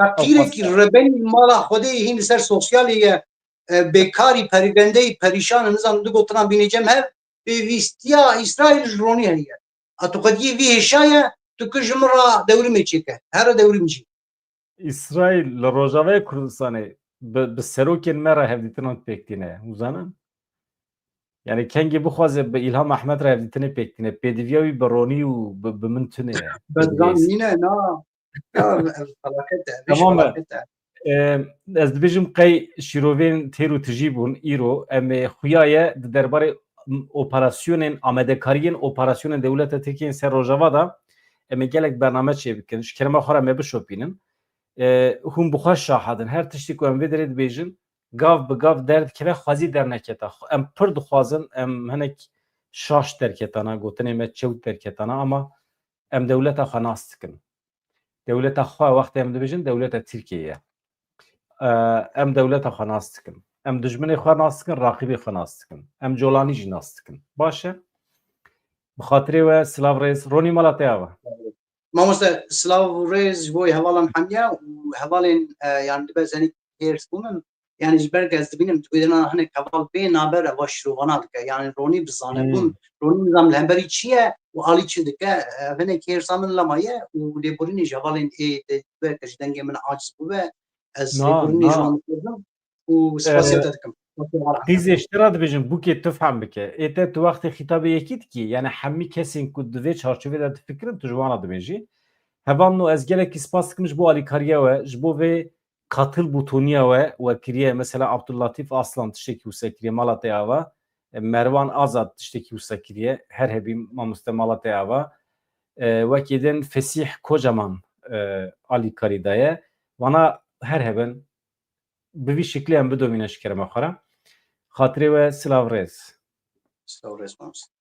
Feqîrekî Ew xwest e. Rebenî mala Xwedê hîn li ser sosyalê ye, e, bêkarî, perî-, bêkarî, perîşan e, nizanim du gotina bînê cem hev, pêvîstiya Îsraîl ji Ronî heye. A tu xwediyê vî hêşa ye, tu ki ji min re dewrimê çêke. Here dewrimcî. Îsraîl li Rojavayê Kurdistanê bi, bi serokên me re hevdîtinan pêk tîne. Hûn zanin? Yani kengê bixwaze bi Îlham Ehmed re hevdîtinê pêk tîne. Pêdiviya wî bi Ronî û bi, bi min tune ye. Bes zan nîne, na. Ya, ev felaket e, ev Tamam e. felaket e. Em, ez dibêjim qey şîrovên têr û tijî bûn îro. Em ê xuya ye di derbarê operasyonên, amadekariyên operasyonên dewleta Tirkiyê yên ser Rojava de em ê gelek bername çêbikin. Ji kerema xwe re me bişopînin. E, hûn bi xwe şahid in. Her tiştî ku em vê derê dibêjin, gav bi gav derdikeve, xwezî derneketa. Em pir dixwazin, em hinek şaş derketana, gotinê me çewt derketana, ama em dewleta xwe nas dikin. Dewleta xwe wextê em dibêjin, dewleta Tirkiyê ye. E, em dewleta xwe nas dikin. Em dijminê xwe nas dikin, raqîbê xwe nas dikin. Em colanî jî nas dikin. Baş e? Bi xatirê we, silav rêz. Ronî, mala te ava. Mamoste, silav û rêz ji bo hevalan hemiya û hevalên, e, yani dibe zenik hêrs bû min. Yani ji ber ez dibînim, dibêjina hinek heval bê naber eva şirovana dike. Yani Ronî bi zanebûn, Hmm. Ronî nizam li hemberî çi ye û alî çi dike, e, hinek hêrsa min lema ye û lêborînê ji hevalên ê de ber ke ji dengê min aciz bûbe, ez Na, lêborînê na. ji wan dixwazim û spasiya Ee, te dikim. Spasiya wan Qîzê ji te re dibêjim, bûkê tu fehm bike. Ê te tu wextê xîtabê yekî dikî, yani hemî kesên ku di vê çarçovê de difikirin, tu ji wan re dibêjî. Hevalno, ez gelekî spas dikim ji bo alîkariya we, ji bo vê qatil bûtoniya we, we kiriye. Mesela Abdullatîf Aslan tiştekî wisa kiriye, mala te ava. E, Merwan Azad tiştekî wisa kiriye, her hebî mamoste, mala te ava. E, wekî din Fesîh Kocaman, e, alîkarî daye. Vana her hebin, bi vî şiklî em bidomîne ji kerema xwe re. Xatirê we, silav rêz. Silav rêz mamoste.